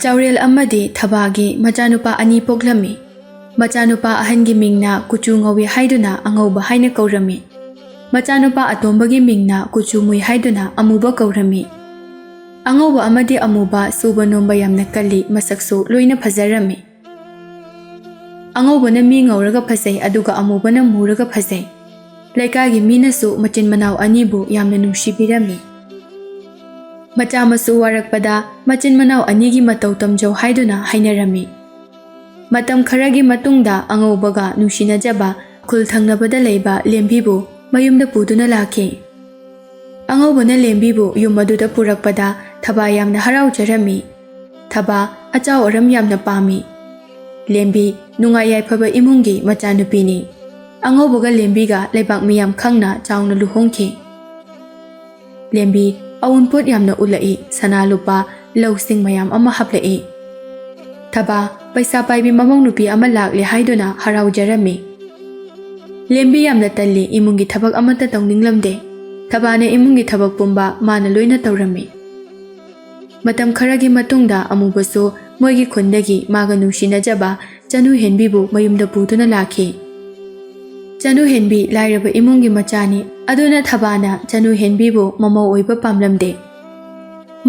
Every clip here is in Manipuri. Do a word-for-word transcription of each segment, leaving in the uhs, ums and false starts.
ꯇꯥꯎꯔꯦꯜ ꯑꯃꯗꯤ ꯊꯕꯥꯒꯤ ꯃꯆꯥꯅꯨꯄꯥ ꯑꯅꯤ ꯄꯣꯛꯂꯝꯃꯤ꯫ ꯃꯆꯥꯅꯨꯄꯥ ꯑꯍꯟꯒꯤ ꯃꯤꯡꯅ ꯀꯨꯆꯨ ꯉꯧꯏ ꯍꯥꯏꯗꯨꯅ ꯑꯉꯧꯕ ꯍꯥꯏꯅ ꯀꯧꯔꯝꯃꯤ꯫ ꯃꯆꯥꯅꯨꯄꯥ ꯑꯇꯣꯝꯕꯒꯤ ꯃꯤꯡꯅ ꯀꯨꯆꯨ ꯃꯨꯏ ꯍꯥꯏꯗꯨꯅ ꯑꯃꯨꯕ ꯀꯧꯔꯝꯃꯤ꯫ ꯑꯉꯧꯕ ꯑꯃꯗꯤ ꯑꯃꯨꯕ ꯁꯨꯕ ꯅꯣꯝꯕ ꯌꯥꯝꯅ ꯀꯜꯂꯤ, ꯃꯁꯛꯁꯨ ꯂꯣꯏꯅ ꯐꯖꯔꯝꯃꯤ꯫ ꯑꯉꯧꯕꯅ ꯃꯤ ꯉꯧꯔꯒ ꯐꯖꯩ, ꯑꯗꯨꯒ ꯑꯃꯨꯕꯅ ꯃꯨꯔꯒ ꯐꯖꯩ꯫ ꯂꯩꯀꯥꯏꯒꯤ ꯃꯤꯅꯁꯨ ꯃꯆꯤꯟ ꯃꯅꯥꯎ ꯑꯅꯤꯕꯨ ꯌꯥꯝꯅ ꯅꯨꯡꯁꯤꯕꯤꯔꯝꯃꯤ꯫ ꯃꯆꯥ ꯃꯁꯨ ꯋꯥꯔꯛꯄꯗ ꯃꯆꯤꯟ ꯃꯅꯥꯎ ꯑꯅꯤꯒꯤ ꯃꯇꯧ ꯇꯝꯖꯧ ꯍꯥꯏꯗꯨꯅ ꯍꯥꯏꯅꯔꯝꯃꯤ꯫ ꯃꯇꯝ ꯈꯔꯒꯤ ꯃꯇꯨꯡꯗ ꯑꯉꯧꯕꯒ ꯅꯨꯡꯁꯤꯅꯖꯕ ꯈꯨꯜ ꯊꯪꯅꯕꯗ ꯂꯩꯕ ꯂꯦꯝꯕꯤꯕꯨ ꯃꯌꯨꯝꯗ ꯄꯨꯗꯨꯅ ꯂꯥꯛꯈꯤ꯫ ꯑꯉꯧꯕꯅ ꯂꯦꯝꯕꯤꯕꯨ ꯌꯨꯝ ꯑꯗꯨꯗ ꯄꯨꯔꯛꯄꯗ ꯊꯕꯥ ꯌꯥꯝꯅ ꯍꯔꯥꯎꯖꯔꯝꯃꯤ꯫ ꯊꯕꯥ ꯑꯆꯥꯎ ꯑꯔꯝ ꯌꯥꯝꯅ ꯄꯥꯝꯃꯤ꯫ ꯂꯦꯝꯕꯤ ꯅꯨꯡꯉꯥꯏ ꯌꯥꯏꯐꯕ ꯏꯃꯨꯡꯒꯤ ꯃꯆꯥꯅꯨꯄꯤꯅꯤ꯫ ꯑꯉꯧꯕꯒ ꯂꯦꯝꯕꯤꯒ ꯂꯩꯕꯥꯛ ꯃꯤꯌꯥꯝ ꯈꯪꯅ ꯆꯥꯎꯅ ꯂꯨꯍꯣꯡꯈꯤ꯫ ꯂꯦꯝꯕꯤ ꯑꯎꯟꯄꯣꯠ ꯌꯥꯝꯅ ꯎꯠꯂꯛꯏ, ꯁꯅꯥ ꯂꯨꯄꯥ, ꯂꯧꯁꯤꯡ ꯃꯌꯥꯝ ꯑꯃ ꯍꯥꯞꯂꯛꯏ꯫ ꯊꯕꯥ ꯄꯩꯁꯥ ꯄꯥꯏꯕꯤ ꯃꯃꯧ ꯅꯨꯄꯤ ꯑꯃ ꯂꯥꯛꯂꯦ ꯍꯥꯏꯗꯨꯅ ꯍꯔꯥꯎꯖꯔꯝꯃꯤ꯫ ꯂꯦꯝꯕꯤ ꯌꯥꯝꯅ ꯇꯜꯂꯤ, ꯏꯃꯨꯡꯒꯤ ꯊꯕꯛ ꯑꯃꯠꯇ ꯇꯧꯅꯤꯡꯂꯝꯗꯦ꯫ ꯊꯕꯥꯅ ꯏꯃꯨꯡꯒꯤ ꯊꯕꯛ ꯄꯨꯝꯕ ꯃꯥꯅ ꯂꯣꯏꯅ ꯇꯧꯔꯝꯃꯤ꯫ ꯃꯇꯝ ꯈꯔꯒꯤ ꯃꯇꯨꯡꯗ ꯑꯃꯨꯕꯁꯨ ꯃꯣꯏꯒꯤ ꯈꯨꯟꯗꯒꯤ ꯃꯥꯒ ꯅꯨꯡꯁꯤꯅꯖꯕ ꯆꯅꯨ ꯍꯦꯟꯕꯤꯕꯨ ꯃꯌꯨꯝꯗ ꯄꯨꯗꯨꯅ ꯂꯥꯛꯈꯤ꯫ ꯆꯅꯨ ꯍꯦꯟꯕꯤ ꯂꯥꯏꯔꯕ ꯏꯃꯨꯡꯒꯤ ꯃꯆꯥꯅꯤ, ꯑꯗꯨꯅ ꯊꯕꯥꯅ ꯆꯅꯨ ꯍꯦꯟꯕꯤꯕꯨ ꯃꯃꯧ ꯑꯣꯏꯕ ꯄꯥꯝꯂꯝꯗꯦ꯫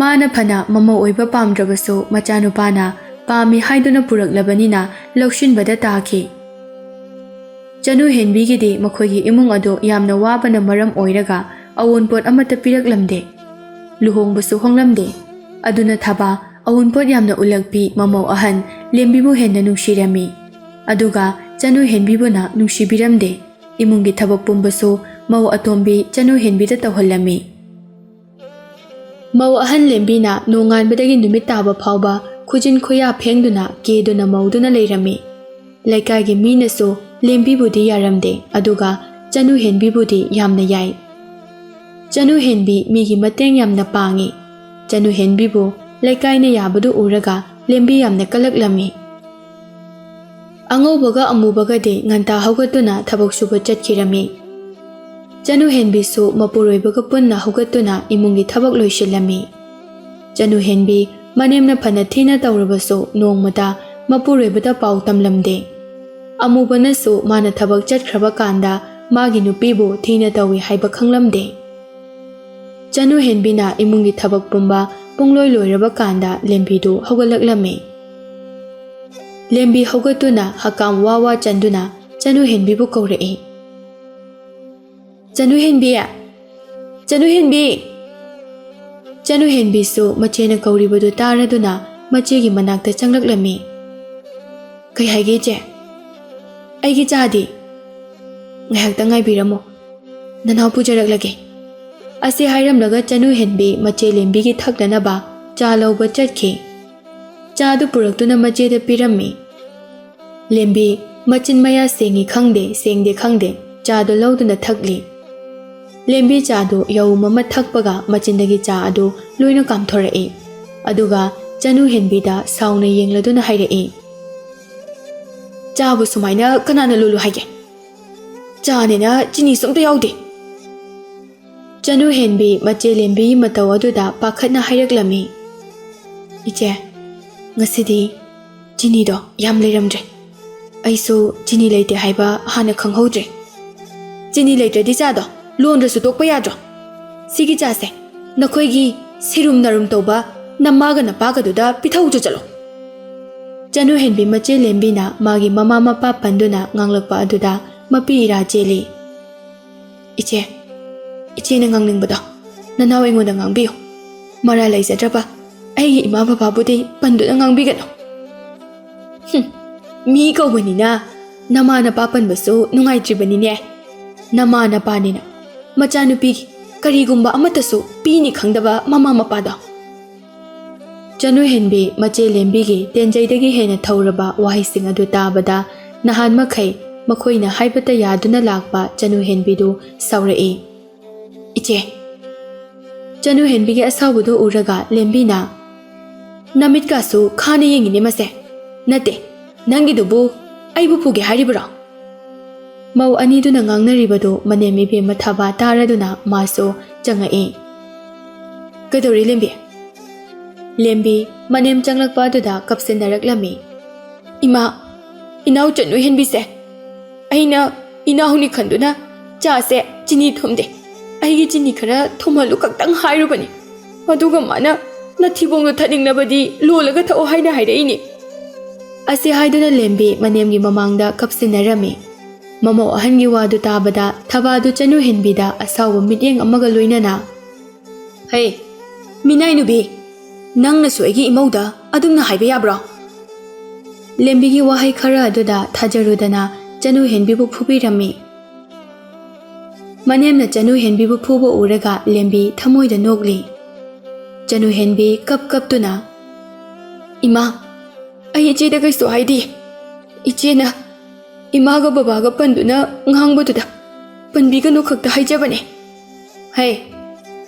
ꯃꯥꯅ ꯐꯅ ꯃꯃꯧ ꯑꯣꯏꯕ ꯄꯥꯝꯗ꯭ꯔꯕꯁꯨ ꯃꯆꯥꯅꯨꯄꯥꯅ ꯄꯥꯝꯃꯤ ꯍꯥꯏꯗꯨꯅ ꯄꯨꯔꯛꯂꯕꯅꯤꯅ ꯂꯧꯁꯤꯟꯕꯗ ꯇꯥꯈꯤ꯫ ꯆꯅꯨ ꯍꯦꯟꯕꯤꯒꯤꯗꯤ ꯃꯈꯣꯏꯒꯤ ꯏꯃꯨꯡ ꯑꯗꯨ ꯌꯥꯝꯅ ꯋꯥꯕꯅ ꯃꯔꯝ ꯑꯣꯏꯔꯒ ꯑꯋꯣꯟꯄꯣꯠ ꯑꯃꯠꯇ ꯄꯤꯔꯛꯂꯝꯗꯦ꯫ ꯂꯨꯍꯣꯡꯕꯁꯨ ꯍꯣꯡꯂꯝꯗꯦ꯫ ꯑꯗꯨꯅ ꯊꯕꯥ ꯑꯋꯣꯟꯄꯣꯠ ꯌꯥꯝꯅ ꯎꯠꯂꯛꯄꯤ ꯃꯃꯧ ꯑꯍꯟ ꯂꯦꯝꯕꯤꯕꯨ ꯍꯦꯟꯅ ꯅꯨꯡꯁꯤꯔꯝꯃꯤ꯫ ꯑꯗꯨꯒ ꯆꯅꯨ ꯍꯦꯟꯕꯤꯕꯨꯅ ꯅꯨꯡꯁꯤꯕꯤꯔꯝꯗꯦ꯫ ꯏꯃꯨꯡꯒꯤ ꯊꯕꯛ ꯄꯨꯝꯕꯁꯨ ꯃꯧ ꯑꯇꯣꯝꯕꯤ ꯆꯅꯨ ꯍꯦꯟꯕꯤꯗ ꯇꯧꯍꯜꯂꯝꯃꯤ꯫ ꯃꯧ ꯑꯍꯟ ꯂꯦꯝꯕꯤꯅ ꯅꯣꯡꯉꯥꯟꯕꯗꯒꯤ ꯅꯨꯃꯤꯠ ꯇꯥꯕ ꯐꯥꯎꯕ ꯈꯨꯖꯤꯟ ꯈꯨꯌꯥ ꯐꯦꯡꯗꯨꯅ ꯀꯦꯗꯨꯅ ꯃꯧꯗꯨꯅ ꯂꯩꯔꯝꯃꯤ꯫ ꯂꯩꯀꯥꯏꯒꯤ ꯃꯤꯅꯁꯨ ꯂꯦꯝꯕꯤꯕꯨꯗꯤ ꯌꯥꯔꯝꯗꯦ, ꯑꯗꯨꯒ ꯆꯅꯨ ꯍꯦꯟꯕꯤꯕꯨꯗꯤ ꯌꯥꯝꯅ ꯌꯥꯏ꯫ ꯆꯅꯨ ꯍꯦꯟꯕꯤ ꯃꯤꯒꯤ ꯃꯇꯦꯡ ꯌꯥꯝꯅ ꯄꯥꯡꯉꯤ꯫ ꯆꯅꯨ ꯍꯦꯟꯕꯤꯕꯨ ꯂꯩꯀꯥꯏꯅ ꯌꯥꯕꯗꯨ ꯎꯔꯒ ꯂꯦꯝꯕꯤ ꯌꯥꯝꯅ ꯀꯜꯂꯛꯂꯝꯃꯤ꯫ ꯑꯉꯧꯕꯒ ꯑꯃꯨꯕꯒꯗꯤ ꯉꯟꯇꯥ ꯍꯧꯒꯠꯇꯨꯅ ꯊꯕꯛ ꯁꯨꯕ ꯆꯠꯈꯤꯔꯝꯃꯤ꯫ ꯆꯅꯨ ꯍꯦꯟꯕꯤꯁꯨ ꯃꯄꯨꯔꯣꯏꯕꯒ ꯄꯨꯟꯅ ꯍꯧꯒꯠꯇꯨꯅ ꯏꯃꯨꯡꯒꯤ ꯊꯕꯛ ꯂꯣꯏꯁꯤꯜꯂꯝꯃꯤ꯫ ꯆꯅꯨ ꯍꯦꯟꯕꯤ ꯃꯅꯦꯝꯅ ꯐꯅ ꯊꯤꯅ ꯇꯧꯔꯕꯁꯨ ꯅꯣꯡꯃꯇ ꯃꯄꯨꯔꯣꯏꯕꯗ ꯄꯥꯎ ꯇꯝꯂꯝꯗꯦ꯫ ꯑꯃꯨꯕꯅꯁꯨ ꯃꯥꯅ ꯊꯕꯛ ꯆꯠꯈ꯭ꯔꯕ ꯀꯥꯟꯗ ꯃꯥꯒꯤ ꯅꯨꯄꯤꯕꯨ ꯊꯤꯅ ꯇꯧꯏ ꯍꯥꯏꯕ ꯈꯪꯂꯝꯗꯦ꯫ ꯆꯅꯨ ꯍꯦꯟꯕꯤꯅ ꯏꯃꯨꯡꯒꯤ ꯊꯕꯛ ꯄꯨꯝꯕ ꯄꯨꯡꯂꯣꯏ ꯂꯣꯏꯔꯕ ꯀꯥꯟꯗ ꯂꯦꯝꯕꯤꯗꯨ ꯍꯧꯒꯠꯂꯛꯂꯝꯃꯤ꯫ ꯂꯦꯝꯕꯤ ꯍꯧꯒꯠꯇꯨꯅ ꯍꯀꯥꯝ ꯋꯥ ꯋꯥ ꯆꯟꯗꯨꯅ ꯆꯅꯨ ꯍꯦꯟꯕꯤꯕꯨ ꯀꯧꯔꯛꯏ꯫ "ꯆꯅꯨ ꯍꯦꯟꯕꯤ! ꯆꯅꯨ ꯍꯦꯟꯕꯤ!" ꯆꯅꯨ ꯍꯦꯟꯕꯤꯁꯨ ꯃꯆꯦꯅ ꯀꯧꯔꯤꯕꯗꯨ ꯇꯥꯔꯗꯨꯅ ꯃꯆꯦꯒꯤ ꯃꯅꯥꯛꯇ ꯆꯪꯂꯛꯂꯝꯃꯤ꯫ "ꯀꯩ ꯍꯥꯏꯒꯦ, ꯏꯆꯦ?" "ꯑꯩꯒꯤ ꯆꯥꯗꯤ?" "ꯉꯥꯏꯍꯥꯛꯇ ꯉꯥꯏꯕꯤꯔꯝꯃꯣ, ꯅꯅꯥꯎ ꯄꯨꯖꯔꯛꯂꯒꯦ꯫" ꯑꯁꯤ ꯍꯥꯏꯔꯝꯂꯒ ꯆꯅꯨ ꯍꯦꯟꯕꯤ ꯃꯆꯦ ꯂꯦꯝꯕꯤꯒꯤ ꯊꯛꯅꯅꯕ ꯆꯥ ꯂꯧꯕ ꯆꯠꯈꯤ꯫ ꯆꯥꯗꯨ ꯄꯨꯔꯛꯇꯨꯅ ꯃꯆꯦꯗ ꯄꯤꯔꯝꯃꯤ꯫ ꯂꯦꯝꯕꯤ ꯃꯆꯤꯟ ꯃꯌꯥ ꯁꯦꯡꯉꯤ ꯈꯪꯗꯦ, ꯁꯦꯡꯗꯦ ꯈꯪꯗꯦ, ꯆꯥꯗꯨ ꯂꯧꯗꯨꯅ ꯊꯛꯂꯤ꯫ ꯂꯦꯝꯕꯤ ꯆꯥꯗꯨ ꯌꯥꯎꯝ ꯑꯃ ꯊꯛꯄꯒ ꯃꯆꯤꯟꯗꯒꯤ ꯆꯥ ꯑꯗꯨ ꯂꯣꯏꯅ ꯀꯥꯝꯊꯣꯔꯛꯏ꯫ ꯑꯗꯨꯒ ꯆꯅꯨ ꯍꯦꯟꯕꯤꯗ ꯁꯥꯎꯅ ꯌꯦꯡꯂꯗꯨꯅ ꯍꯥꯏꯔꯛꯏ, "ꯆꯥꯕꯨ ꯁꯨꯃꯥꯏꯅ ꯀꯅꯥꯅ ꯂꯣꯜꯂꯨ ꯍꯥꯏꯒꯦ? ꯆꯥꯅꯦꯅ ꯆꯤꯅꯤꯁꯨ ꯑꯝꯇ ꯌꯥꯎꯗꯦ꯫" ꯆꯅꯨ ꯍꯦꯟꯕꯤ ꯃꯆꯦ ꯂꯦꯝꯕꯤꯒꯤ ꯃꯇꯧ ꯑꯗꯨꯗ ꯄꯥꯈꯠꯅ ꯍꯥꯏꯔꯛꯂꯝꯃꯤ, "ꯏꯆꯦ, ꯉꯁꯤꯗꯤ ꯆꯤꯅꯤꯗꯣ ꯌꯥꯝ ꯂꯩꯔꯝꯗ꯭ꯔꯦ꯫ ꯑꯩꯁꯨ ꯆꯤꯅꯤ ꯂꯩꯇꯦ ꯍꯥꯏꯕ ꯍꯥꯟꯅ ꯈꯪꯍꯧꯗ꯭ꯔꯦ꯫ ꯆꯤꯅꯤ ꯂꯩꯇ꯭ꯔꯗꯤ ꯆꯥꯗꯣ ꯂꯣꯟꯗ꯭ꯔꯁꯨ ꯇꯣꯛꯄ ꯌꯥꯗ꯭ꯔꯣ? ꯁꯤꯒꯤ ꯆꯥꯁꯦ ꯅꯈꯣꯏꯒꯤ ꯁꯤꯔꯨꯝ ꯅꯥꯔꯨꯝ ꯇꯧꯕ ꯅꯃꯥꯒ ꯅꯄꯥꯒꯗꯨꯗ ꯄꯤꯊꯧꯆꯣ ꯆꯠꯂꯣ꯫" ꯆꯅꯨ ꯍꯦꯟꯕꯤ ꯃꯆꯦ ꯂꯦꯝꯕꯤꯅ ꯃꯥꯒꯤ ꯃꯃꯥ ꯃꯄꯥ ꯄꯟꯗꯨꯅ ꯉꯥꯡꯂꯛꯄ ꯑꯗꯨꯗ ꯃꯄꯤ ꯏꯔꯥ ꯆꯦꯜꯂꯤ꯫ "ꯏꯆꯦ, ꯏꯆꯦꯅ ꯉꯥꯡꯅꯤꯡꯕꯗꯣ ꯅꯅꯥꯎ ꯑꯩꯉꯣꯟꯗ ꯉꯥꯡꯕꯤꯌꯨ꯫ ꯃꯔꯥ ꯂꯩꯖꯗ꯭ꯔꯕ ꯑꯩꯒꯤ ꯏꯃꯥ ꯕꯕꯥꯕꯨꯗꯤ ꯄꯟꯗꯨꯅ ꯉꯥꯡꯕꯤꯒꯅꯨ꯫" "ꯍꯨꯝ, ꯃꯤ ꯀꯧꯕꯅꯤꯅ ꯅꯃꯥ ꯅꯄꯥ ꯄꯟꯕꯁꯨ ꯅꯨꯡꯉꯥꯏꯇ꯭ꯔꯤꯕꯅꯤꯅꯦ꯫ ꯅꯃꯥ ꯅꯄꯥꯅꯤꯅ ꯃꯆꯥꯅꯨꯄꯤꯒꯤ ꯀꯔꯤꯒꯨꯝꯕ ꯑꯃꯠꯇꯁꯨ ꯄꯤꯅꯤ ꯈꯪꯗꯕ ꯃꯃꯥ ꯃꯄꯥꯗꯣ꯫" ꯆꯅꯨ ꯍꯦꯟꯕꯤ ꯃꯆꯦ ꯂꯦꯝꯕꯤꯒꯤ ꯇꯦꯟꯖꯩꯗꯒꯤ ꯍꯦꯟꯅ ꯊꯧꯔꯕ ꯋꯥꯍꯩꯁꯤꯡ ꯑꯗꯨ ꯇꯥꯕꯗ ꯅꯍꯥꯟ ꯃꯈꯩ ꯃꯈꯣꯏꯅ ꯍꯥꯏꯕꯇ ꯌꯥꯗꯨꯅ ꯂꯥꯛꯄ ꯆꯅꯨ ꯍꯦꯟꯕꯤꯗꯨ ꯁꯥꯎꯔꯛꯏ꯫ "ꯏꯆꯦ꯫" ꯆꯅꯨ ꯍꯦꯟꯕꯤꯒꯤ ꯑꯁꯥꯎꯕꯗꯨ ꯎꯔꯒ ꯂꯦꯝꯕꯤꯅ, "ꯅꯃꯤꯠꯀꯥꯁꯨ ꯈꯥꯅ ꯌꯦꯡꯉꯤꯅꯦ ꯃꯁꯦ꯫ ꯅꯠꯇꯦ, ꯅꯪꯒꯤꯗꯨꯕꯨ ꯑꯩꯕꯨ ꯐꯨꯒꯦ ꯍꯥꯏꯔꯤꯕꯔꯣ?" ꯃꯧ ꯑꯅꯤꯗꯨꯅ ꯉꯥꯡꯅꯔꯤꯕꯗꯨ ꯃꯅꯦꯝ ꯏꯕꯦꯝꯃ ꯊꯥꯕ ꯇꯥꯔꯗꯨꯅ ꯃꯥꯁꯨ ꯆꯪꯉꯛꯏ꯫ "ꯀꯩꯗꯧꯔꯦ ꯂꯦꯝꯕꯤ?" ꯂꯦꯝꯕꯤ ꯃꯅꯦꯝ ꯆꯪꯂꯛꯄ ꯑꯗꯨꯗ ꯀꯞꯁꯤꯟꯅꯔꯛꯂꯝꯃꯤ꯫ "ꯏꯃꯥ, ꯏꯅꯥꯎ ꯆꯅꯨ ꯍꯦꯟꯕꯤꯁꯦ ꯑꯩꯅ ꯏꯅꯥꯎꯅꯤ ꯈꯟꯗꯨꯅ ꯆꯥꯁꯦ ꯆꯤꯅꯤ ꯊꯨꯝꯗꯦ, ꯑꯩꯒꯤ ꯆꯤꯅꯤ ꯈꯔ ꯊꯨꯝꯍꯜꯂꯨ ꯈꯛꯇꯪ ꯍꯥꯏꯔꯨꯕꯅꯤ, ꯑꯗꯨꯒ ꯃꯥꯅ ꯅꯊꯤꯕꯣꯡꯗꯣ ꯊꯠꯅꯤꯡꯂꯕꯗꯤ ꯂꯣꯜꯂꯒ ꯊꯛꯑꯣ ꯍꯥꯏꯅ ꯍꯥꯏꯔꯛꯏꯅꯦ"꯫ ꯑꯁꯤ ꯍꯥꯏꯗꯨꯅ ꯂꯦꯝꯕꯤ ꯃꯅꯦꯝꯒꯤ ꯃꯃꯥꯡꯗ ꯀꯞꯁꯤꯟꯅꯔꯝꯃꯤ꯫ ꯃꯃꯧ ꯑꯍꯟꯒꯤ ꯋꯥꯗꯨ ꯇꯥꯕꯗ ꯊꯕꯥꯗꯨ ꯆꯅꯨ ꯍꯦꯟꯕꯤꯗ ꯑꯁꯥꯎꯕ ꯃꯤꯠꯌꯦꯡ ꯑꯃꯒ ꯂꯣꯏꯅꯅ, "ꯍꯩ, ꯃꯤꯅꯥꯏ ꯅꯨꯄꯤ, ꯅꯪꯅꯁꯨ ꯑꯩꯒꯤ ꯏꯃꯧꯗ ꯑꯗꯨꯝꯅ ꯍꯥꯏꯕ ꯌꯥꯕ꯭ꯔꯣ?" ꯂꯦꯝꯕꯤꯒꯤ ꯋꯥꯍꯩ ꯈꯔ ꯑꯗꯨꯗ ꯊꯥꯖꯔꯨꯗꯅ ꯆꯅꯨ ꯍꯦꯟꯕꯤꯕꯨ ꯐꯨꯕꯤꯔꯝꯃꯤ꯫ ꯃꯅꯦꯝꯅ ꯆꯅꯨ ꯍꯦꯟꯕꯤꯕꯨ ꯐꯨꯕ ꯎꯔꯒ ꯂꯦꯝꯕꯤ ꯊꯃꯣꯏꯗ ꯅꯣꯛꯂꯤ꯫ ꯆꯅꯨ ꯍꯦꯟꯕꯤ ꯀꯞ ꯀꯞꯇꯨꯅ, "ꯏꯃꯥ, ꯑꯩ ꯏꯆꯦꯗ ꯀꯩꯁꯨ ꯍꯥꯏꯗꯦ꯫ ꯏꯆꯦꯅ ꯏꯃꯥꯒ ꯕꯕꯥꯒ ꯄꯟꯗꯨꯅ ꯉꯥꯡꯕꯗꯨꯗ ꯄꯟꯕꯤꯒꯅꯨ ꯈꯛꯇ ꯍꯥꯏꯖꯕꯅꯦ꯫ ꯍꯩ,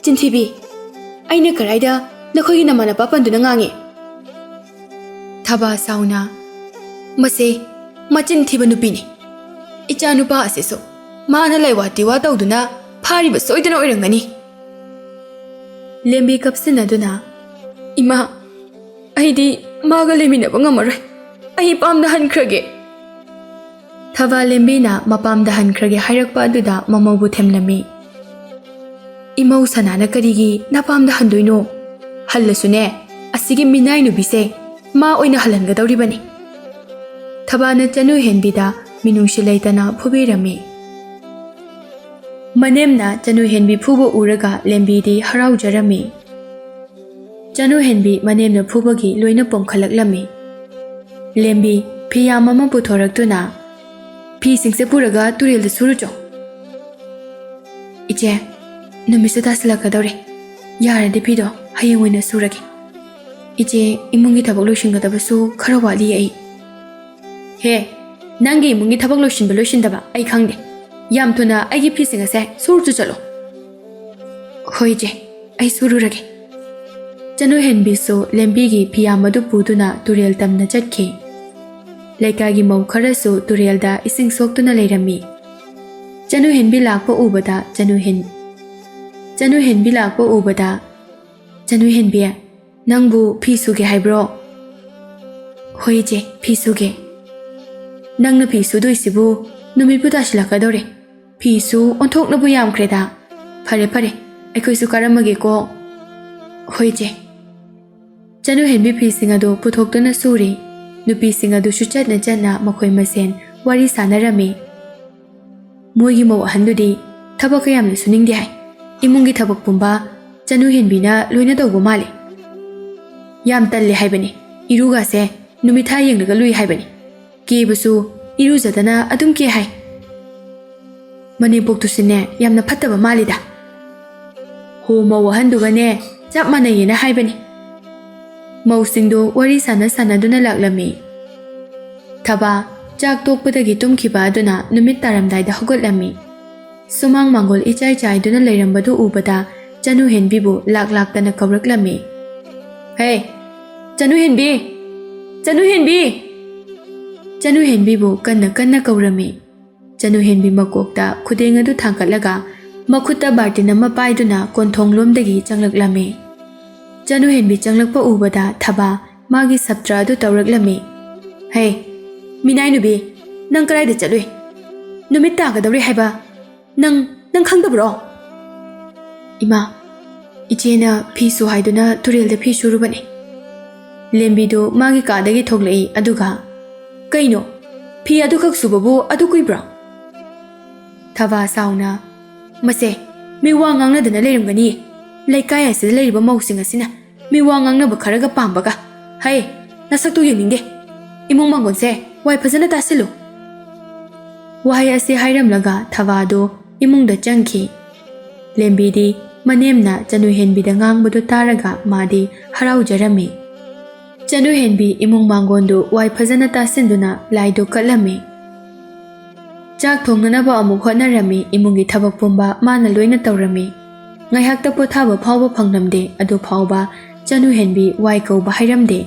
ꯆꯤꯟꯊꯤꯕꯤ, ꯑꯩꯅ ꯀꯔꯥꯏꯗ ꯅꯈꯣꯏꯒꯤ ꯅꯃꯥ ꯅꯄꯥ ꯄꯟꯗꯨꯅ ꯉꯥꯡꯉꯤ?" ꯊꯕꯥ ꯁꯥꯎꯅ, "ꯃꯁꯦ ꯃꯆꯤꯟ ꯊꯤꯕ ꯅꯨꯄꯤꯅꯤ꯫ ꯏꯆꯥ ꯅꯨꯄꯥ ꯑꯁꯤꯁꯨ ꯃꯥꯅ ꯂꯩꯋꯥ ꯇꯤꯋꯥ ꯇꯧꯗꯨꯅ ꯐꯥꯔꯤꯕ ꯁꯣꯏꯗꯅ ꯑꯣꯏꯔꯝꯒꯅꯤ"꯫ ꯂꯦꯝꯕꯤ ꯀꯞꯁꯤꯟꯅꯗꯨꯅ, "ꯏꯃꯥ, ꯑꯩꯗꯤ ꯃꯥꯒ ꯂꯩꯃꯤꯟꯅꯕ ꯉꯝꯃꯔꯣꯏ꯫ ꯑꯩ ꯄꯥꯝꯅ ꯍꯟꯈ꯭ꯔꯒꯦ"꯫ ꯊꯕꯥ ꯂꯦꯝꯕꯤꯅ ꯃꯄꯥꯝꯗ ꯍꯟꯈ꯭ꯔꯒꯦ ꯍꯥꯏꯔꯛꯄ ꯑꯗꯨꯗ ꯃꯃꯧꯕꯨ ꯊꯦꯝꯂꯝꯃꯤ꯫ "ꯏꯃꯧ ꯁꯅꯥꯅ ꯀꯔꯤꯒꯤ ꯅꯄꯥꯝꯗ ꯍꯟꯗꯣꯏꯅꯣ? ꯍꯜꯂꯁꯨꯅꯦ, ꯑꯁꯤꯒꯤ ꯃꯤꯅꯥꯏ ꯅꯨꯄꯤꯁꯦ ꯃꯥ ꯑꯣꯏꯅ ꯍꯜꯍꯟꯒꯗꯧꯔꯤꯕꯅꯤ"꯫ ꯊꯕꯥꯅ ꯆꯅꯨ ꯍꯦꯟꯕꯤꯗ ꯃꯤꯅꯨꯡꯁꯤ ꯂꯩꯇꯅ ꯐꯨꯕꯤꯔꯝꯃꯤ꯫ ꯃꯅꯦꯝꯅ ꯆꯅꯨ ꯍꯦꯟꯕꯤ ꯐꯨꯕ ꯎꯔꯒ ꯂꯦꯝꯕꯤꯗꯤ ꯍꯔꯥꯎꯖꯔꯝꯃꯤ꯫ ꯆꯅꯨ ꯍꯦꯟꯕꯤ ꯃꯅꯦꯝꯅ ꯐꯨꯕꯒꯤ ꯂꯣꯏꯅ ꯄꯣꯝꯈꯠꯂꯛꯂꯝꯃꯤ꯫ ꯂꯦꯝꯕꯤ ꯐꯤꯌꯥꯝ ꯑꯃ ꯄꯨꯊꯣꯔꯛꯇꯨꯅ, "ꯐꯤꯁꯤꯡꯁꯦ ꯄꯨꯔꯒ ꯇꯨꯔꯦꯜꯗ ꯁꯨꯔꯨꯆꯣ"꯫ "ꯏꯆꯦ, ꯅꯨꯃꯤꯠꯁꯨ ꯇꯥꯁꯤꯜꯂꯛꯀꯗꯧꯔꯦ꯫ ꯌꯥꯔꯗꯤ ꯐꯤꯗꯣ ꯍꯌꯦꯡ ꯑꯣꯏꯅ ꯁꯨꯔꯒꯦ꯫ ꯏꯆꯦ, ꯏꯃꯨꯡꯒꯤ ꯊꯕꯛ ꯂꯣꯏꯁꯤꯟꯒꯗꯕꯁꯨ ꯈꯔ ꯋꯥꯠꯂꯤ ꯑꯩ"꯫ "ꯍꯦ, ꯅꯪꯒꯤ ꯏꯃꯨꯡꯒꯤ ꯊꯕꯛ ꯂꯣꯏꯁꯤꯟꯕ ꯂꯣꯏꯁꯤꯟꯗꯕ ꯑꯩ ꯈꯪꯗꯦ꯫ ꯌꯥꯝ ꯊꯨꯅ ꯑꯩꯒꯤ ꯐꯤꯁꯤꯡ ꯑꯁꯦ ꯁꯨꯔꯨꯆꯣ ꯆꯠꯂꯣ"꯫ "ꯍꯣꯏ ꯏꯆꯦ, ꯑꯩ ꯁꯨꯔꯨꯔꯒꯦ"꯫ ꯆꯅꯨ ꯍꯦꯟꯕꯤꯁꯨ ꯂꯦꯝꯕꯤꯒꯤ ꯐꯤꯌꯥꯝ ꯑꯗꯨ ꯄꯨꯗꯨꯅ ꯇꯨꯔꯦꯜ ꯇꯝꯅ ꯆꯠꯈꯤ꯫ ꯂꯩꯀꯥꯏꯒꯤ ꯃꯧ ꯈꯔꯁꯨ ꯇꯨꯔꯦꯜꯗ ꯏꯁꯤꯡ ꯁꯣꯛꯇꯨꯅ ꯂꯩꯔꯝꯃꯤ꯫ ꯆꯅꯨ ꯍꯦꯟꯕꯤ ꯂꯥꯛꯄ ꯎꯕꯗ ꯆꯅꯨ ꯍꯦꯟ-, ꯆꯅꯨ ꯍꯦꯟꯕꯤ ꯂꯥꯛꯄ ꯎꯕꯗ, "ꯆꯅꯨ ꯍꯦꯟꯕꯤ, "ꯅꯪꯕꯨ ꯐꯤ ꯁꯨꯒꯦ ꯍꯥꯏꯕ꯭ꯔꯣ?" "ꯍꯣꯏ ꯏꯆꯦ, ꯐꯤ ꯁꯨꯒꯦ꯫" "ꯅꯪꯅ ꯐꯤ ꯁꯨꯗꯣꯏꯁꯤꯕꯨ ꯅꯨꯃꯤꯠꯄꯨ ꯇꯥꯁꯤꯜꯂꯛꯀꯗꯧꯔꯦ꯫ ꯐꯤꯁꯨ ꯑꯣꯟꯊꯣꯛꯅꯕꯨ ꯌꯥꯝꯈ꯭ꯔꯦꯗ꯫ ꯐꯔꯦ ꯐꯔꯦ, ꯑꯩꯈꯣꯏꯁꯨ ꯀꯥꯔꯝꯃꯒꯦꯀꯣ꯫" "ꯍꯣꯏ ꯏꯆꯦ꯫" ꯆꯅꯨ ꯍꯦꯟꯕꯤ ꯐꯤꯁꯤꯡ ꯑꯗꯨ ꯄꯨꯊꯣꯛꯇꯨꯅ ꯁꯨꯔꯤ꯫ ꯅꯨꯄꯤꯁꯤꯡ ꯑꯗꯨꯁꯨ ꯆꯠꯅ ꯆꯠꯅ ꯃꯈꯣꯏ ꯃꯁꯦꯟ ꯋꯥꯔꯤ ꯁꯥꯟꯅꯔꯝꯃꯤ꯫ ꯃꯣꯏꯒꯤ ꯃꯧ ꯑꯍꯟꯗꯨꯗꯤ ꯊꯕꯛ ꯀꯌꯥꯝꯅ ꯁꯨꯅꯤꯡꯗꯦ ꯍꯥꯏ꯫ ꯏꯃꯨꯡꯒꯤ ꯊꯕꯛ ꯄꯨꯝꯕ ꯆꯅꯨ ꯍꯦꯟꯕꯤꯅ ꯂꯣꯏꯅ ꯇꯧꯕ ꯃꯥꯜꯂꯤ꯫ ꯌꯥꯝ ꯇꯜꯂꯦ ꯍꯥꯏꯕꯅꯤ꯫ ꯏꯔꯨꯒꯥꯁꯦ ꯅꯨꯃꯤꯠ ꯊꯥ ꯌꯦꯡꯂꯒ ꯂꯨꯏ ꯍꯥꯏꯕꯅꯤ꯫ ꯀꯦꯕꯁꯨ ꯏꯔꯨꯖꯗꯅ ꯑꯗꯨꯝ ꯀꯦ ꯍꯥꯏ꯫ ꯃꯅꯦꯝꯄꯣꯛꯇꯨꯁꯨꯅꯦ, ꯌꯥꯝꯅ ꯐꯠꯇꯕ ꯃꯥꯜꯂꯤꯗ꯫ "ꯍꯣ, ꯃꯧ ꯑꯍꯟꯗꯨꯒꯅꯦ ꯆꯞ ꯃꯥꯟꯅꯩꯌꯦꯅ ꯍꯥꯏꯕꯅꯤ꯫" ꯃꯧꯁꯤꯡꯗꯨ ꯋꯥꯔꯤ ꯁꯥꯟꯅ ꯁꯥꯟꯅꯗꯨꯅ ꯂꯥꯛꯂꯝꯃꯤ꯫ ꯊꯕꯥ ꯆꯥꯛ ꯇꯣꯛꯄꯗꯒꯤ ꯇꯨꯝꯈꯤꯕ ꯑꯗꯨꯅ ꯅꯨꯃꯤꯠ ꯇꯥꯔꯝꯗꯥꯏꯗ ꯍꯧꯒꯠꯂꯝꯃꯤ꯫ ꯁꯨꯃꯥꯡ ꯃꯥꯡꯒꯣꯜ ꯏꯆꯥꯏ ꯆꯥꯏꯗꯨꯅ ꯂꯩꯔꯝꯕꯗꯨ ꯎꯕꯗ ꯆꯅꯨ ꯍꯦꯟꯕꯤꯕꯨ ꯂꯥꯛ ꯂꯥꯛꯇꯅ ꯀꯧꯔꯛꯂꯝꯃꯤ꯫ "ꯍꯦ, ꯆꯅꯨ ꯍꯦꯟꯕꯤ! ꯆꯅꯨ ꯍꯦꯟꯕꯤ!" ꯆꯅꯨ ꯍꯦꯟꯕꯤꯕꯨ ꯀꯟꯅ ꯀꯟꯅ ꯀꯧꯔꯝꯃꯤ꯫ ꯆꯅꯨ ꯍꯦꯟꯕꯤ ꯃꯀꯣꯛꯇ ꯈꯨꯗꯦꯡ ꯑꯗꯨ ꯊꯥꯡꯒꯠꯂꯒ ꯃꯈꯨꯠꯇ ꯕꯥꯔꯇꯤꯟ ꯑꯃ ꯄꯥꯏꯗꯨꯅ ꯀꯣꯟꯊꯣꯡꯂꯣꯝꯗꯒꯤ ꯆꯪꯂꯛꯂꯝꯃꯤ꯫ ꯆꯅꯨ ꯍꯦꯟꯕꯤ ꯆꯪꯂꯛꯄ ꯎꯕꯗ ꯊꯕꯥ ꯃꯥꯒꯤ ꯁꯞꯇ꯭ꯔ ꯑꯗꯨ ꯇꯧꯔꯛꯂꯝꯃꯤ꯫ "ꯍꯦ, ꯃꯤꯅꯥꯏ ꯅꯨꯕꯤ, ꯅꯪ ꯀꯗꯥꯏꯗ ꯆꯠꯂꯨꯏ? ꯅꯨꯃꯤꯠ ꯇꯥꯒꯗꯧꯔꯦ ꯍꯥꯏꯕ ꯅꯪ, ꯅꯪ ꯈꯪꯗꯕ꯭ꯔꯣ?" "ꯏꯃꯥ, ꯏꯆꯦꯅ ꯐꯤ ꯁꯨ ꯍꯥꯏꯗꯨꯅ ꯇꯨꯔꯦꯜꯗ ꯐꯤ ꯁꯨꯔꯨꯕꯅꯤ꯫" ꯂꯦꯝꯕꯤꯗꯨ ꯃꯥꯒꯤ ꯀꯥꯗꯒꯤ ꯊꯣꯛꯂꯛꯏ, ꯑꯗꯨꯒ, "ꯀꯩꯅꯣ, ꯐꯤ ꯑꯗꯨꯈꯛ ꯁꯨꯕꯕꯨ ꯑꯗꯨ ꯀꯨꯏꯕ꯭ꯔꯣ?" ꯊꯕꯥ ꯁꯥꯎꯅ, "ꯃꯁꯦ, ꯃꯤ ꯋꯥ ꯉꯥꯡꯅꯗꯅ ꯂꯩꯔꯝꯒꯅꯤ꯫ ꯂꯩꯀꯥꯏ ꯑꯁꯤꯗ ꯂꯩꯔꯤꯕ ꯃꯧꯁꯤꯡ ꯑꯁꯤꯅ ꯃꯤ ꯋꯥ ꯉꯥꯡꯅꯕ ꯈꯔꯒ ꯄꯥꯝꯕꯒ꯫ ꯍꯩ, ꯅꯁꯛꯇꯨ ꯌꯦꯡꯅꯤꯡꯗꯦ꯫ ꯏꯃꯨꯡ ꯃꯥꯡꯒꯣꯟꯁꯦ ꯋꯥꯏ ꯐꯖꯅ ꯇꯥꯁꯤꯜꯂꯨ꯫" ꯋꯥꯍꯩ ꯑꯁꯤ ꯍꯥꯏꯔꯝꯂꯒ ꯊꯕꯥꯗꯨ ꯏꯃꯨꯡꯗ ꯆꯪꯈꯤ꯫ ꯂꯦꯝꯕꯤꯗꯤ ꯃꯅꯦꯝꯅ ꯆꯅꯨ ꯍꯦꯟꯕꯤꯗ ꯉꯥꯡꯕꯗꯨ ꯇꯥꯔꯒ ꯃꯥꯗꯤ ꯍꯔꯥꯎꯖꯔꯝꯃꯤ꯫ ꯆꯅꯨ ꯍꯦꯟꯕꯤ ꯏꯃꯨꯡ ꯃꯥꯡꯒꯣꯟꯗꯨ ꯋꯥꯏ ꯐꯖꯅ ꯇꯥꯁꯤꯟꯗꯨꯅ ꯂꯥꯏꯗꯨ ꯀꯠꯂꯝꯃꯤ꯫ ꯆꯥꯛ ꯊꯣꯡꯅꯅꯕ ꯑꯃꯨꯛ ꯍꯣꯠꯅꯔꯝꯃꯤ꯫ ꯏꯃꯨꯡꯒꯤ ꯊꯕꯛ ꯄꯨꯝꯕ ꯃꯥꯅ ꯂꯣꯏꯅ ꯇꯧꯔꯝꯃꯤ꯫ ꯉꯥꯏꯍꯥꯛꯇ ꯄꯣꯊꯥꯕ ꯐꯥꯎꯕ ꯐꯪꯂꯝꯗꯦ꯫ ꯑꯗꯨ ꯐꯥꯎꯕ ꯆꯅꯨ ꯍꯦꯟꯕꯤ ꯋꯥꯏ ꯀꯧꯕ ꯍꯩꯔꯝꯗꯦ꯫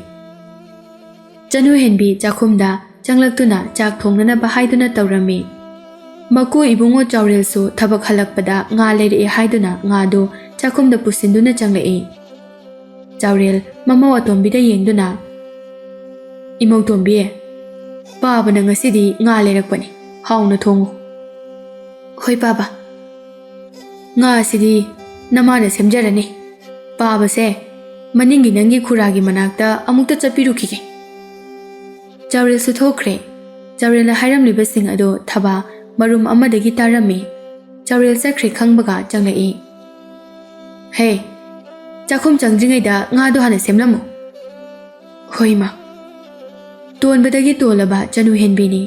ꯆꯅꯨ ꯍꯦꯟꯕꯤ ꯆꯥꯛꯈꯨꯝꯗ ꯆꯪꯂꯛꯇꯨꯅ ꯆꯥꯛ ꯊꯣꯡꯅꯅꯕ ꯍꯥꯏꯗꯨꯅ ꯇꯧꯔꯝꯃꯤ꯫ ꯃꯀꯨ ꯏꯕꯨꯡꯉꯣ ꯆꯥꯎꯔꯦꯜꯁꯨ ꯊꯕꯛ ꯍꯜꯂꯛꯄꯗ ꯉꯥ ꯂꯩꯔꯛꯑꯦ ꯍꯥꯏꯗꯨꯅ ꯉꯥꯗꯨ ꯆꯥꯛꯈꯨꯝꯗ ꯄꯨꯁꯤꯟꯗꯨꯅ ꯆꯪꯂꯛꯏ꯫ ꯆꯥꯎꯔꯦꯜ ꯃꯃꯧ ꯑꯇꯣꯝꯕꯤꯗ ꯌꯦꯡꯗꯨꯅ, "ꯏꯃꯧ ꯇꯣꯝꯕꯤ, ꯄꯥꯕꯅ ꯉꯁꯤꯗꯤ ꯉꯥ ꯂꯩꯔꯛꯄꯅꯤ, ꯍꯥꯎꯅ ꯊꯣꯡꯉꯨ꯫" "ꯍꯣꯏ ꯄꯥꯕ, ꯉꯥ ꯑꯁꯤꯗꯤ ꯅꯃꯥꯅ ꯁꯦꯝꯖꯔꯅꯤ꯫ ꯄꯥꯕꯁꯦ ꯃꯅꯤꯡꯒꯤ ꯅꯪꯒꯤ ꯈꯨꯔꯥꯒꯤ ꯃꯅꯥꯛꯇ ꯑꯃꯨꯛꯇ ꯆꯠꯄꯤꯔꯨꯈꯤꯒꯦ꯫" ꯆꯥꯎꯔꯦꯜꯁꯨ ꯊꯣꯛꯈ꯭ꯔꯦ꯫ ꯆꯥꯎꯔꯦꯜꯅ ꯍꯥꯏꯔꯝꯂꯤꯕꯁꯤꯡ ꯑꯗꯨ ꯊꯕꯥ ꯃꯔꯨꯝ ꯑꯃꯗꯒꯤ ꯇꯥꯔꯝꯃꯤ꯫ ꯆꯥꯎꯔꯦꯜ ꯆꯠꯈ꯭ꯔꯦ ꯈꯪꯕꯒ ꯆꯪꯂꯛꯏ꯫ "ꯍꯦ, ꯆꯥꯛꯈꯨꯝ ꯆꯪꯗ꯭ꯔꯤꯉꯩꯗ ꯉꯥꯗꯣ ꯍꯥꯟꯅ ꯁꯦꯝꯂꯝꯃꯨ꯫" "ꯍꯣꯏ ꯃꯥ꯫" ꯇꯣꯟꯕꯗꯒꯤ ꯇꯣꯜꯂꯕ ꯆꯅꯨ ꯍꯦꯟꯕꯤꯅꯤ꯫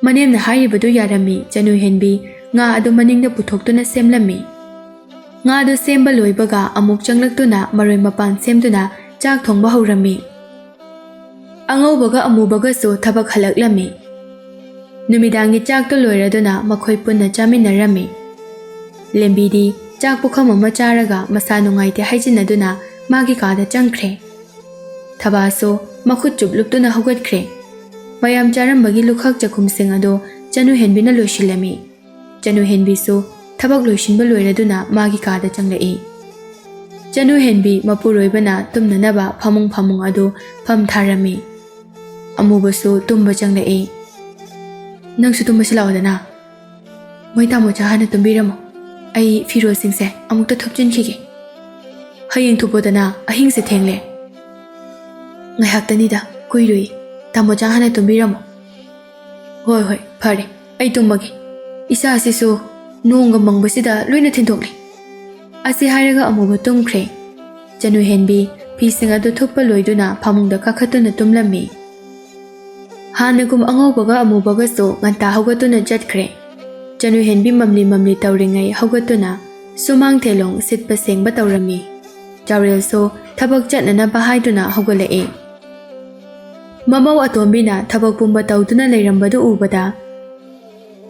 ꯃꯅꯦꯝꯅ ꯍꯥꯏꯔꯤꯕꯗꯨ ꯌꯥꯔꯝꯃꯤ꯫ ꯆꯅꯨ ꯍꯦꯟꯕꯤ ꯉꯥ ꯑꯗꯨ ꯃꯅꯤꯡꯗ ꯄꯨꯊꯣꯛꯇꯨꯅ ꯁꯦꯝꯂꯝꯃꯤ꯫ ꯉꯥꯗꯨ ꯁꯦꯝꯕ ꯂꯣꯏꯕꯒ ꯑꯃꯨꯛ ꯆꯪꯂꯛꯇꯨꯅ ꯃꯔꯣꯏ ꯃꯄꯥꯡ ꯁꯦꯝꯗꯨꯅ ꯆꯥꯛ ꯊꯣꯡꯕ ꯍꯧꯔꯝꯃꯤ꯫ ꯑꯉꯧꯕꯒ ꯑꯃꯨꯕꯒꯁꯨ ꯊꯕꯛ ꯍꯜꯂꯛꯂꯝꯃꯤ꯫ ꯅꯨꯃꯤꯗꯥꯡꯒꯤ ꯆꯥꯛꯇꯨ ꯂꯣꯏꯔꯗꯨꯅ ꯃꯈꯣꯏ ꯄꯨꯟꯅ ꯆꯥꯃꯤꯟꯅꯔꯝꯃꯤ꯫ ꯂꯦꯝꯕꯤꯗꯤ ꯆꯥꯛ ꯄꯨꯈꯝ ꯑꯃ ꯆꯥꯔꯒ ꯃꯁꯥ ꯅꯨꯡꯉꯥꯏꯇꯦ ꯍꯥꯏꯖꯤꯟꯅꯗꯨꯅ ꯃꯥꯒꯤ ꯀꯥꯗ ꯆꯪꯈ꯭ꯔꯦ꯫ ꯊꯕꯥꯁꯨ ꯃꯈꯨꯠ ꯆꯨꯞꯂꯨꯞꯇꯨꯅ ꯍꯧꯒꯠꯈ꯭ꯔꯦ꯫ ꯃꯌꯥꯝ ꯆꯥꯔꯝꯕꯒꯤ ꯂꯨꯈꯥꯛ ꯆꯈꯨꯝꯁꯤꯡ ꯑꯗꯨ ꯆꯅꯨ ꯍꯦꯟꯕꯤꯅ ꯂꯣꯏꯁꯤꯜꯂꯝꯃꯤ꯫ ꯆꯅꯨ ꯍꯦꯟꯕꯤꯁꯨ ꯊꯕꯛ ꯂꯣꯏꯁꯤꯟꯕ ꯂꯣꯏꯔꯗꯨꯅ ꯃꯥꯒꯤ ꯀꯥꯗ ꯆꯪꯂꯛꯏ꯫ ꯆꯅꯨ ꯍꯦꯟꯕꯤ ꯃꯄꯨꯔꯣꯏꯕꯅ ꯇꯨꯝꯅꯅꯕ ꯐꯃꯨꯡ ꯐꯃꯨꯡ ꯑꯗꯨ ꯐꯝ ꯊꯥꯔꯝꯃꯤ꯫ ꯑꯃꯨꯕꯁꯨ ꯇꯨꯝꯕ ꯆꯪꯂꯛꯏ꯫ "ꯅꯪꯁꯨ ꯇꯨꯝꯕꯁꯤ ꯂꯥꯛꯑꯣꯗꯅ꯫ ꯃꯣꯏ ꯇꯥꯃꯣꯆꯥ ꯍꯥꯟꯅ ꯇꯨꯝꯕꯤꯔꯝꯃꯣ꯫ ꯑꯩ ꯐꯤꯔꯣꯜꯁꯤꯡꯁꯦ ꯑꯃꯨꯛꯇ ꯊꯨꯞꯆꯤꯟꯈꯤꯒꯦ꯫ ꯍꯌꯦꯡ ꯊꯨꯞꯄꯣꯗꯅ, ꯑꯍꯤꯡꯁꯦ ꯊꯦꯡꯂꯦ꯫" "ꯉꯥꯏꯍꯥꯛꯇꯅꯤꯗ, ꯀꯨꯏꯔꯣꯏ꯫ ꯇꯥꯃꯣꯆꯥ ꯍꯥꯟꯅ ꯇꯨꯝꯕꯤꯔꯝꯃꯣ꯫" "ꯍꯣꯏ, ꯍꯣꯏ, ꯐꯔꯦ꯫ ꯑꯩ ꯇꯨꯝꯃꯒꯦ꯫ ꯏꯁꯥꯁꯤꯁꯨ ꯅꯣꯡꯒ ꯃꯪꯕꯁꯤꯗ ꯂꯣꯏꯅ ꯊꯤꯟꯗꯣꯛꯂꯦ꯫" ꯑꯁꯤ ꯍꯥꯏꯔꯒ ꯑꯃꯨꯕ ꯇꯨꯝꯈ꯭ꯔꯦ꯫ ꯆꯅꯨ ꯍꯦꯟꯕꯤ ꯐꯤꯁꯤꯡ ꯑꯗꯨ ꯊꯨꯞꯄ ꯂꯣꯏꯗꯨꯅ ꯐꯃꯨꯡꯗ ꯀꯥꯈꯠꯇꯨꯅ ꯇꯨꯝꯂꯝꯃꯤ꯫ ꯍꯥꯟꯅꯒꯨꯝ ꯑꯉꯧꯕꯒ ꯑꯃꯨꯕꯒꯁꯨ ꯉꯟꯇꯥ ꯍꯧꯒꯠꯇꯨꯅ ꯆꯠꯈ꯭ꯔꯦ꯫ ꯆꯅꯨ ꯍꯦꯟꯕꯤ ꯃꯝꯂꯤ ꯃꯝꯂꯤ ꯇꯧꯔꯤꯉꯩ ꯍꯧꯒꯠꯇꯨꯅ ꯁꯨꯃꯥꯡ ꯊꯦꯂꯣꯡ ꯁꯤꯠꯄ ꯁꯦꯡꯕ ꯇꯧꯔꯝꯃꯤ꯫ ꯆꯥꯎꯔꯦꯜꯁꯨ ꯊꯕꯛ ꯆꯠꯅꯅꯕ ꯍꯥꯏꯗꯨꯅ ꯍꯧꯒꯠꯂꯛꯏ꯫ ꯃꯃꯧ ꯑꯇꯣꯝꯕꯤꯅ ꯊꯕꯛ ꯄꯨꯝꯕ ꯇꯧꯗꯨꯅ ꯂꯩꯔꯝꯕꯗꯨ ꯎꯕꯗ,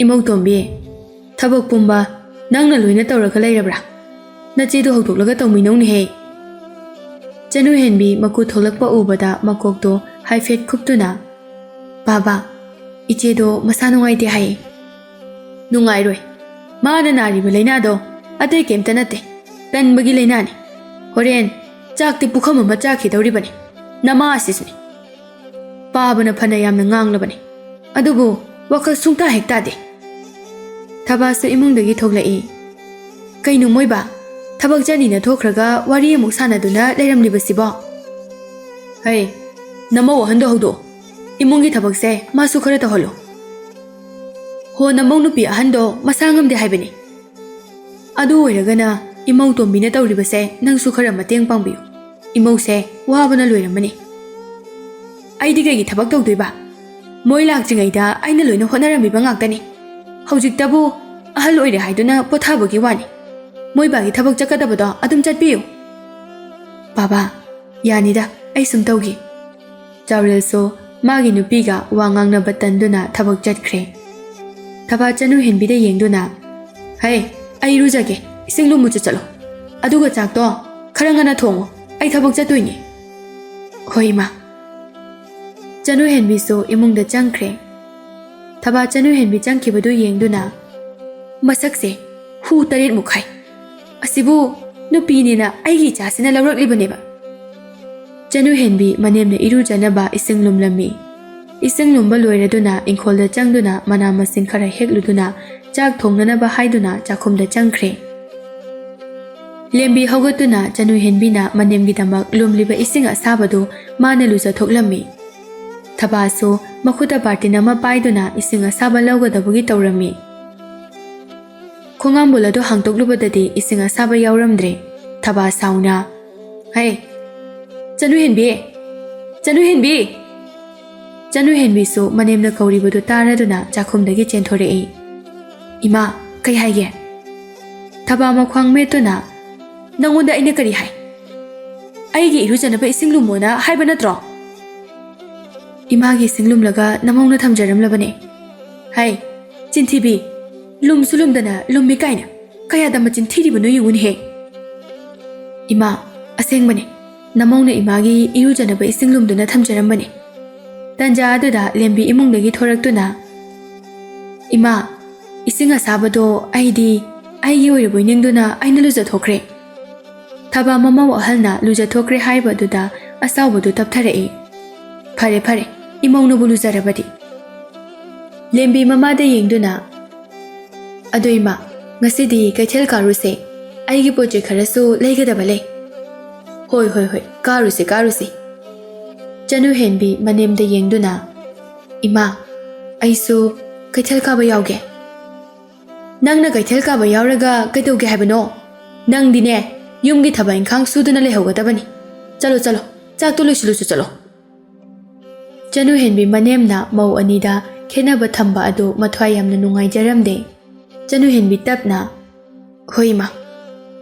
"ꯏꯃꯧ ꯇꯣꯝꯕꯤ, ꯊꯕꯛ ꯄꯨꯝꯕ ꯅꯪꯅ ꯂꯣꯏꯅ ꯇꯧꯔꯒ ꯂꯩꯔꯕ꯭ꯔꯥ? ꯅꯆꯦꯗꯨ ꯍꯧꯗꯣꯛꯂꯒ ꯇꯧꯃꯤꯟꯅꯧꯅꯦꯍꯦ꯫" ꯆꯅꯨ ꯍꯦꯟꯕꯤ ꯃꯀꯨ ꯊꯣꯛꯂꯛꯄ ꯎꯕꯗ ꯃꯀꯣꯛꯇꯣ ꯍꯥꯏꯐꯦꯠ ꯈꯨꯞꯇꯨꯅ, "ꯕꯥꯕꯥ, ꯏꯆꯦꯗꯣ ꯃꯁꯥ ꯅꯨꯡꯉꯥꯏꯇꯦ ꯍꯥꯏꯌꯦ꯫" "ꯅꯨꯡꯉꯥꯏꯔꯣꯏ꯫ ꯃꯥꯅ ꯅꯥꯔꯤꯕ ꯂꯥꯏꯅꯥꯗꯣ ꯑꯇꯩ ꯀꯩꯝꯇ ꯅꯠꯇꯦ, ꯇꯟꯕꯒꯤ ꯂꯥꯏꯅꯥꯅꯤ꯫ ꯍꯣꯔꯦꯟ ꯆꯥꯛꯇꯤ ꯄꯨꯈꯝ ꯑꯃ ꯆꯥꯈꯤꯗꯧꯔꯤꯕꯅꯤ꯫ ꯅꯃꯥ ꯑꯁꯤꯁꯨꯅꯤ꯫ ꯄꯥꯕꯅ ꯐꯅ ꯌꯥꯝꯅ ꯉꯥꯡꯂꯕꯅꯤ, ꯑꯗꯨꯕꯨ ꯋꯥꯈꯜ ꯁꯨꯡꯇꯥ ꯍꯦꯛ ꯇꯥꯗꯦ꯫ ꯊꯕꯥꯁꯨ ꯏꯃꯨꯡꯗꯒꯤ ꯊꯣꯛꯂꯛꯏ꯫ "ꯀꯩꯅꯣ ꯃꯣꯏꯕꯥ, ꯊꯕꯛ ꯆꯠꯅꯤꯅ ꯊꯣꯛꯈ꯭ꯔꯒ ꯋꯥꯔꯤ ꯑꯃꯨꯛ ꯁꯥꯟꯅꯗꯨꯅ ꯂꯩꯔꯝꯂꯤꯕꯁꯤꯕꯣ?" "ꯍꯩ, ꯅꯃꯧ ꯑꯍꯟꯗꯣ ꯍꯧꯗꯣꯛꯑꯣ꯫ ꯏꯃꯨꯡꯒꯤ ꯊꯕꯛꯁꯦ ꯃꯥꯁꯨ ꯈꯔ ꯇꯧꯍꯜꯂꯣ꯫ ꯍꯣ, ꯅꯃꯧ ꯅꯨꯄꯤ ꯑꯍꯟꯗꯣ ꯃꯁꯥ ꯉꯝꯗꯦ ꯍꯥꯏꯕꯅꯤ꯫ ꯑꯗꯨ ꯑꯣꯏꯔꯒꯅ ꯏꯃꯧ ꯇꯣꯝꯕꯤꯅ ꯇꯧꯔꯤꯕꯁꯦ ꯅꯪꯁꯨ ꯈꯔ ꯃꯇꯦꯡ ꯄꯥꯡꯕꯤꯌꯨ꯫ ꯏꯃꯧꯁꯦ ꯋꯥꯕꯅ ꯂꯣꯏꯔꯝꯃꯅꯤ꯫" "ꯑꯩꯗꯤ ꯀꯩꯒꯤ ꯊꯕꯛ ꯇꯧꯗꯣꯏꯕ? ꯃꯣꯏ ꯂꯥꯛꯇ꯭ꯔꯤꯉꯩꯗ ꯑꯩꯅ ꯂꯣꯏꯅ ꯍꯣꯠꯅꯔꯝꯃꯤꯕ ꯉꯥꯛꯇꯅꯤ꯫ ꯍꯧꯖꯤꯛꯇꯕꯨ ꯑꯍꯜ ꯑꯣꯏꯔꯦ ꯍꯥꯏꯗꯨꯅ ꯄꯣꯊꯥꯕꯒꯤ ꯋꯥꯅꯤ꯫ ꯃꯣꯏ ꯕꯥꯒꯤ ꯊꯕꯛ ꯆꯠꯀꯗꯕꯗꯣ ꯑꯗꯨꯝ ꯆꯠꯄꯤꯌꯨ꯫" "ꯕꯥꯕꯥ, ꯌꯥꯅꯤꯗ, ꯑꯩ ꯁꯨꯝ ꯇꯧꯒꯦ꯫" ꯆꯥꯎꯔꯦꯜꯁꯨ ꯃꯥꯒꯤ ꯅꯨꯄꯤꯒ ꯋꯥ ꯉꯥꯡꯅꯕ ꯇꯟꯗꯨꯅ ꯊꯕꯛ ꯆꯠꯈ꯭ꯔꯦ꯫ ꯊꯕꯥ ꯆꯅꯨ ꯍꯦꯟꯕꯤꯗ ꯌꯦꯡꯗꯨꯅ, "ꯍꯩ, ꯑꯩ ꯏꯔꯨꯖꯒꯦ, ꯏꯁꯤꯡ ꯂꯨꯝꯃꯨ ꯆꯠꯂꯣ꯫ ꯑꯗꯨꯒ ꯆꯥꯛꯇꯣ ꯈꯔ ꯉꯟꯅ ꯊꯣꯡꯉꯨ, ꯑꯩ ꯊꯕꯛ ꯆꯠꯇꯣꯏꯅꯦ꯫" "ꯍꯣꯏ, ꯏꯃꯥ꯫" ꯆꯅꯨ ꯍꯦꯟꯕꯤꯁꯨ ꯏꯃꯨꯡꯗ ꯆꯪꯈ꯭ꯔꯦ꯫ ꯊꯕꯥ ꯆꯅꯨ ꯍꯦꯟꯕꯤ ꯆꯪꯈꯤꯕꯗꯨ ꯌꯦꯡꯗꯨꯅ, "ꯃꯁꯛꯁꯦ ꯍꯨ ꯇꯔꯦꯠꯃꯨꯛ ꯍꯥꯏ꯫ ꯑꯁꯤꯕꯨ ꯅꯨꯄꯤꯅꯦꯅ ꯑꯩꯒꯤ ꯏꯆꯥꯁꯤꯅ ꯂꯧꯔꯛꯂꯤꯕꯅꯦꯕ꯫" ꯆꯅꯨ ꯍꯦꯟꯕꯤ ꯃꯅꯦꯝꯅ ꯏꯔꯨꯖꯅꯕ ꯏꯁꯤꯡ ꯂꯨꯝꯂꯝꯃꯤ꯫ ꯏꯁꯤꯡ ꯂꯨꯝꯕ ꯂꯣꯏꯔꯗꯨꯅ ꯏꯪꯈꯣꯜꯗ ꯆꯪꯗꯨꯅ ꯃꯅꯥ ꯃꯁꯤꯡ ꯈꯔ ꯍꯦꯛꯂꯨꯗꯨꯅ ꯆꯥꯛ ꯊꯣꯡꯅꯅꯕ ꯍꯥꯏꯗꯨꯅ ꯆꯥꯛꯈꯨꯝꯗ ꯆꯪꯈ꯭ꯔꯦ꯫ ꯂꯦꯝꯕꯤ ꯍꯧꯒꯠꯇꯨꯅ ꯆꯅꯨ ꯍꯦꯟꯕꯤꯅ ꯃꯅꯦꯝꯒꯤꯗꯃꯛ ꯂꯨꯝꯂꯤꯕ ꯏꯁꯤꯡ ꯑꯁꯥꯕꯗꯨ ꯃꯥꯅ ꯂꯨꯖꯊꯣꯛꯂꯝꯃꯤ꯫ ꯊꯕꯥꯁꯨ ꯃꯈꯨꯠꯇ ꯕꯥꯔꯇꯤꯟ ꯑꯃ ꯄꯥꯏꯗꯨꯅ ꯏꯁꯤꯡ ꯑꯁꯥꯕ ꯂꯧꯒꯗꯕꯒꯤ ꯇꯧꯔꯝꯃꯤ꯫ ꯈꯣꯡꯉꯥꯝꯕꯨꯜ ꯑꯗꯨ ꯍꯥꯡꯗꯣꯛꯂꯨꯕꯗꯗꯤ ꯏꯁꯤꯡ ꯑꯁꯥꯕ ꯌꯥꯎꯔꯝꯗ꯭ꯔꯦ꯫ ꯊꯕꯥ ꯁꯥꯎꯅ, "ꯍꯩ, ꯆꯅꯨ ꯍꯦꯟꯕꯤ! ꯆꯅꯨ ꯍꯦꯟꯕꯤ!" ꯆꯅꯨ ꯍꯦꯟꯕꯤꯁꯨ ꯃꯅꯦꯝꯅ ꯀꯧꯔꯤꯕꯗꯨ ꯇꯥꯔꯗꯨꯅ ꯆꯥꯛꯈꯨꯝꯗꯒꯤ ꯆꯦꯟꯊꯣꯔꯛꯏ꯫ "ꯏꯃꯥ, ꯀꯩ ꯍꯥꯏꯒꯦ?" ꯊꯕꯥ ꯃꯈ꯭ꯋꯥꯡ ꯃꯦꯠꯇꯨꯅ, "ꯅꯪꯉꯣꯟꯗ ꯑꯩꯅ ꯀꯔꯤ ꯍꯥꯏ? ꯑꯩꯒꯤ ꯏꯔꯨꯖꯅꯕ ꯏꯁꯤꯡ ꯂꯨꯝꯃꯣꯅ ꯍꯥꯏꯕ ꯅꯠꯇ꯭ꯔꯣ? ꯏꯃꯥꯒꯤ ꯏꯁꯤꯡ ꯂꯨꯝꯂꯒ ꯅꯃꯧꯅ ꯊꯝꯖꯔꯝꯂꯕꯅꯦ꯫ ꯍꯥꯏ, ꯆꯤꯟꯊꯤꯕꯤ, ꯂꯨꯝꯁꯨ ꯂꯨꯝꯗꯅ ꯂꯨꯝꯃꯤ ꯀꯥꯏꯅ ꯀꯌꯥꯗ ꯃꯆꯤꯟ ꯊꯤꯔꯤꯕꯅꯣ ꯌꯦꯡꯉꯨꯅꯦꯍꯦ꯫ ꯏꯃꯥ, ꯑꯁꯦꯡꯕꯅꯦ, ꯅꯃꯧꯅ ꯏꯃꯥꯒꯤ ꯏꯔꯨꯖꯅꯕ ꯏꯁꯤꯡ ꯂꯨꯝꯗꯨꯅ ꯊꯝꯖꯔꯝꯕꯅꯦ꯫" ꯇꯟꯖꯥ ꯑꯗꯨꯗ ꯂꯦꯝꯕꯤ ꯏꯃꯨꯡꯗꯒꯤ ꯊꯣꯔꯛꯇꯨꯅ, "ꯏꯃꯥ, ꯏꯁꯤꯡ ꯑꯁꯥꯕꯗꯣ ꯑꯩꯗꯤ ꯑꯩꯒꯤ ꯑꯣꯏꯔꯕꯣꯏ ꯅꯤꯡꯗꯨꯅ ꯑꯩꯅ ꯂꯨꯖꯊꯣꯛꯈ꯭ꯔꯦ꯫" ꯊꯕꯥ ꯃꯃꯧ ꯑꯍꯜꯅ ꯂꯨꯖꯊꯣꯛꯈ꯭ꯔꯦ ꯍꯥꯏꯕꯗꯨꯗ ꯑꯁꯥꯎꯕꯗꯨ ꯇꯞꯊꯔꯛꯏ꯫ "ꯐꯔꯦ, ꯐꯔꯦ, ꯏꯃꯧꯅꯕꯨ ꯂꯨꯖꯔꯕꯗꯤ꯫" ꯂꯦꯝꯕꯤ ꯃꯃꯥꯗ ꯌꯦꯡꯗꯨꯅ, "ꯑꯗꯣ ꯏꯃꯥ, ꯉꯁꯤꯗꯤ ꯀꯩꯊꯦꯜ ꯀꯥꯔꯨꯁꯦ, ꯑꯩꯒꯤ ꯄꯣꯠ ꯆꯩ ꯈꯔꯁꯨ ꯂꯩꯒꯗꯕ ꯂꯩ꯫" "ꯍꯣꯏ, ꯍꯣꯏ, ꯍꯣꯏ, ꯀꯥꯔꯨꯁꯦ, ꯀꯥꯔꯨꯁꯦ꯫" ꯆꯅꯨꯍꯦꯟꯕꯤ ꯃꯅꯦꯝꯗ ꯌꯦꯡꯗꯨꯅ, "ꯏꯃꯥ, ꯑꯩꯁꯨ ꯀꯩꯊꯦꯜ ꯀꯥꯕ ꯌꯥꯎꯒꯦ꯫" "ꯅꯪꯅ ꯀꯩꯊꯦꯜ ꯀꯥꯕ ꯌꯥꯎꯔꯒ ꯀꯩꯗꯧꯒꯦ ꯍꯥꯏꯕꯅꯣ? ꯅꯪꯗꯤꯅꯦ, ꯌꯨꯝꯒꯤ ꯊꯕꯛ ꯏꯪꯈꯥꯡ ꯁꯨꯗꯨꯅ ꯂꯩꯍꯧꯒꯗꯕꯅꯤ꯫ ꯆꯠꯂꯣ, ꯆꯠꯂꯣ, ꯆꯥꯛꯇꯣ ꯂꯣꯏꯁꯤꯜꯂꯨꯆꯣ, ꯆꯠꯂꯣ꯫" ꯆꯅꯨꯍꯦꯟꯕꯤ ꯃꯅꯦꯝꯅ ꯃꯧ ꯑꯅꯤꯗ ꯈꯦꯠꯅꯕ ꯊꯝꯕ ꯑꯗꯨ ꯃꯊ꯭ꯋꯥꯏ ꯌꯥꯝꯅ ꯅꯨꯡꯉꯥꯏꯖꯔꯝꯗꯦ꯫ ꯆꯅꯨꯍꯦꯟꯕꯤ ꯇꯞꯅ, "ꯍꯣꯏ, ꯏꯃꯥ꯫"